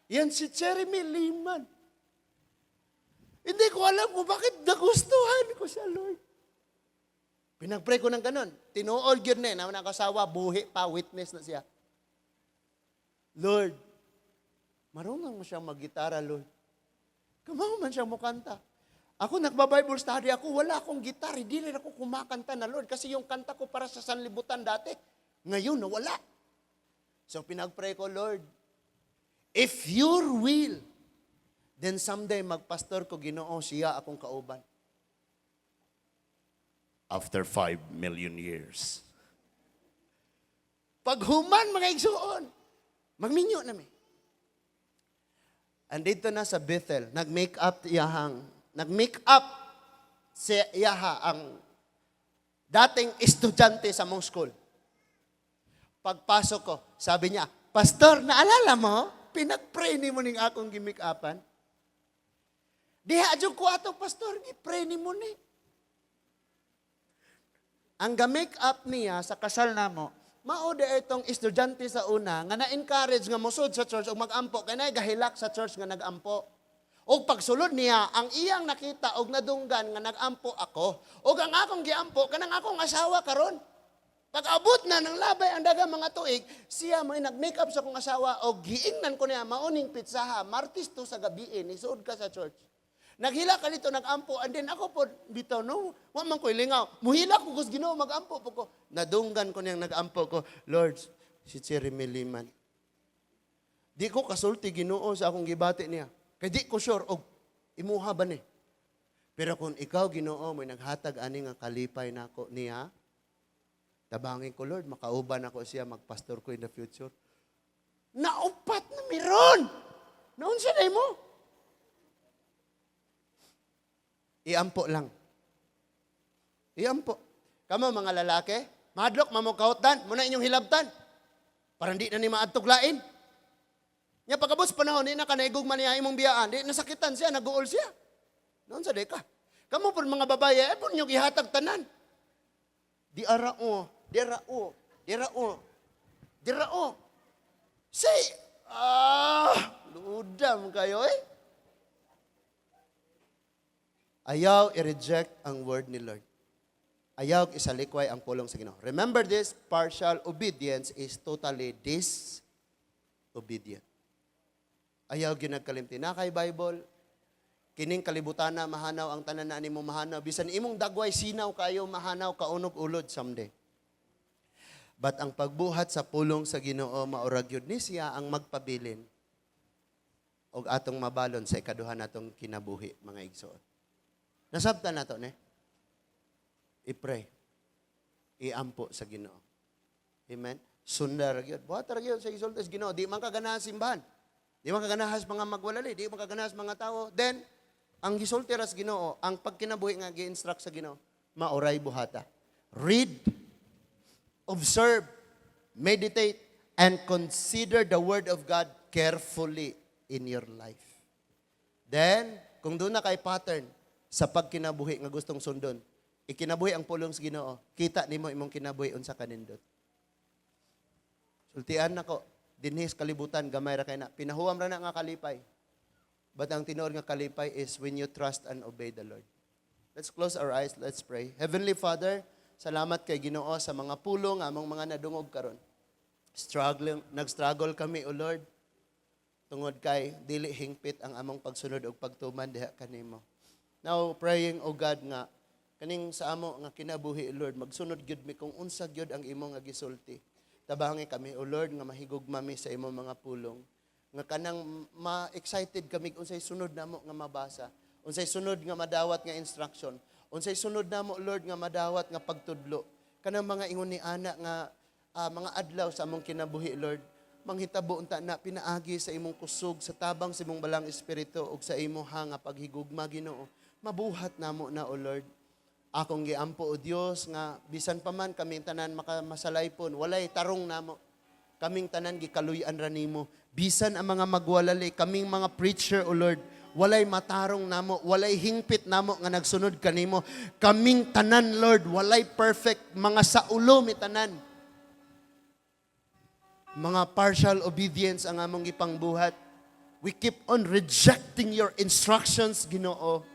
Yan si Jeremy Lehman. Hindi ko alam kung bakit nagustuhan ko siya, Lord. Pinag-pray ko ng ganun. Tinuod yun eh, na nakasawa, buhi pa, witness na siya. "Lord, marunong mo siyang maggitara, Lord. Kamaw man siyang mukanta. Ako, nagba-Bible study ako, wala akong gitar, hindi rin ako kumakanta na, Lord, kasi yung kanta ko para sa sanlibutan dati, ngayon nawala." So pinag-pray ko, "Lord, if your will, then someday magpastor ko, Ginoo, siya akong kauban." After 5 million years. Paghuman, mga igsuon, magminyo na mi. Andito na sa Bethel, nag-make up si iyaha ang dating estudyante sa mong school. Pagpasok ko, sabi niya, "Pastor, naalala mo? Pinag-pray ni mo ning akong gimake-upan. Diha jud ko ato, Pastor, gi-pray ni mo ni." Ang ga-make up niya sa kasal namo, mao di itong estudyante sa una nga na-encourage nga mosud sa church og mag-ampo kay naay gahilak sa church nga nag-ampo. Og pagsulod niya, ang iyang nakita og nadunggan nga nag-ampo ako. Og ang akong giampo kanang akong asawa karon. Pag-abot na ng labay ang daghang mga tuig, siya may nag-make up sa akong asawa og giingnan ko niya mauning pitsaha, Martes to sa gabi, nisuod ka sa church. Naghila ka dito, nag-ampo, and then ako po, bitaw, no, wa man ko'y lingaw. Muhila ko, kus Ginoo, mag-ampo po ko. Nadunggan ko niyang nag-ampo ko, "Lord, si Jeremy Liman." Di ko kasulti, Ginoo, sa akong gibati niya. Kay di ko sure, og imuha ba ni? Pero kung ikaw, Ginoo, may naghatag ani nga kalipay nako niya, tabangin ko, Lord, makauban ako siya, magpastor ko in the future. Naupat na meron! Naunsa na mo? Iampo lang. Iampo. Kamo mga lalaki, mahadlok mamo kahutdan, muna inyong hilabtan. Para hindi na ni maadtog lain. Nya pagabot sa panahon, di na ka naigugma niya imong biyaan, di nasakitan siya, naguol siya. Noon sa ka. Kamo po mga babae, eh po niyo gihatag tanan. Di ara o, di ara o, di ara o, di ara o. Say, ah, ludam kayo eh. Ayaw i-reject ang word ni Lord. Ayaw isalikway ang pulong sa Ginoo. Remember this, partial obedience is totally disobedient. Ayaw ginagkalimti. Na kay Bible, kining kalibutan na mahanaw ang tanan na nimo mahanaw. Bisan imong dagway sinaw kayo mahanaw kaunog ulod someday. But ang pagbuhat sa pulong sa Ginoo maurag yun ni siya ang magpabilin. Og atong mabalon sa ikaduha natong kinabuhi, mga igsoon. Nasabtan nato ne? I-pray. Iampo sa Ginoo. Amen. Sunda ra gyud. Buhat ra gyud sa gisulti sa Ginoo. Di man ka ganahan simbahan. Di man ka ganahan sa mga magwalali, di man ka ganahan sa mga tao. Then ang gisulti ra sa Ginoo, ang pagkinabuhi nga gi-instruct sa Ginoo, maoray buhata. Read, observe, meditate, and consider the word of God carefully in your life. Then, kung duna kay pattern sa pagkinabuhi nga gustong sundon, ikinabuhi ang pulong sa Ginoo, kita nimo imong kinabuhi unsa kanindot. Sultian nako, dinhi sa kalibutan gamay ra kay na pinahuwam ra na nga kalipay. But ang tinuod nga kalipay is when you trust and obey the Lord. Let's close our eyes, let's pray. Heavenly Father, salamat kay Ginoo sa mga pulong among mga nadungog karon. Struggling, nag-struggle kami, O Lord, tungod kay dili hingpit ang among pagsunod og pagtuman diha kanimo. Now praying, O God, nga kaning sa amo nga kinabuhi, Lord, magsunod gyud mi kung unsa gyud ang imo nga gisulti. Tabangi kami, O Lord, nga mahigugma mi sa imong mga pulong. Nga kanang ma-excited kami unsay sunod namo nga mabasa, unsay sunod nga madawat nga instruction, unsay sunod namo, Lord, nga madawat nga pagtudlo. Kanang mga ingon ni ana nga mga adlaw sa among kinabuhi, Lord, manghitabo unta na pinaagi sa imong kusog, sa tabang sa imong Balaang Espiritu ug sa imo nga paghigugma, Ginoo. Mabuhat namo na, O Lord. Akong giampo, O Dios, nga bisan pa man kaming tanan makamasalaypon, walay tarong namo. Kaming tanan gikaluy-an ra nimo. Bisan ang mga magwalali, kaming mga preacher, O Lord, walay matarong namo, walay hingpit namo nga nagsunod kanimo. Kaming tanan, Lord, walay perfect, mga saulo mi tanan. Mga partial obedience ang among gipangbuhat. We keep on rejecting your instructions, Ginoo.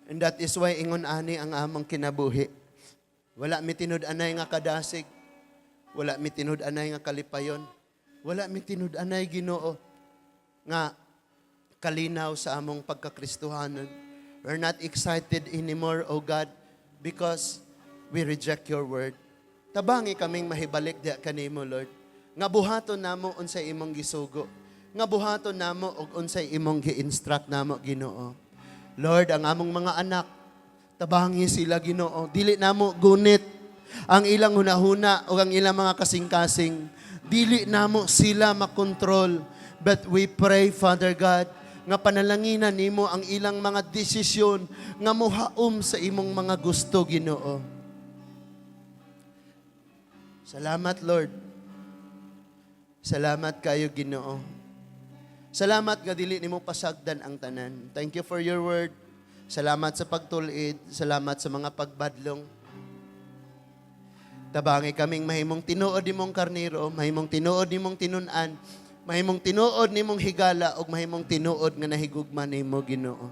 And that is why ingon ani ang among kinabuhi. Wala mi tinud-anay nga kadasig. Wala mi tinud-anay nga kalipayon. Wala mi tinud-anay, Ginoo, nga kalinaw sa among pagkakristohanon. We're not excited anymore, O God, because we reject your word. Tabangi kaming mahibalik diha kanimo, Lord. Nga buhaton namo unsay imong gisugo. Nga buhaton namo og unsay imong gi-instruct namo, Ginoo. Lord, ang among mga anak, tabangi sila, Ginoo. Dili namo gunit ang ilang hunahuna o ang ilang mga kasing-kasing. Dili namo sila makontrol. But we pray, Father God, nga panalanginan nimo ang ilang mga desisyon nga muhaom sa imong mga gusto, Ginoo. Salamat, Lord. Salamat kayo, Ginoo. Salamat nga dili nimo pasagdan ang tanan. Thank you for your word. Salamat sa pagtulid. Salamat sa mga pagbadlong. Tabangi kaming mahimong tinuod nimong karniro, mahimong tinuod nimong tinun-an, mahimong tinuod nimong higala ug mahimong tinuod nga nahigugma nimo, Ginoo.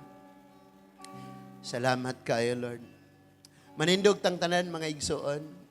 Salamat kayo, Lord. Manindog tang tanan, mga igsoon.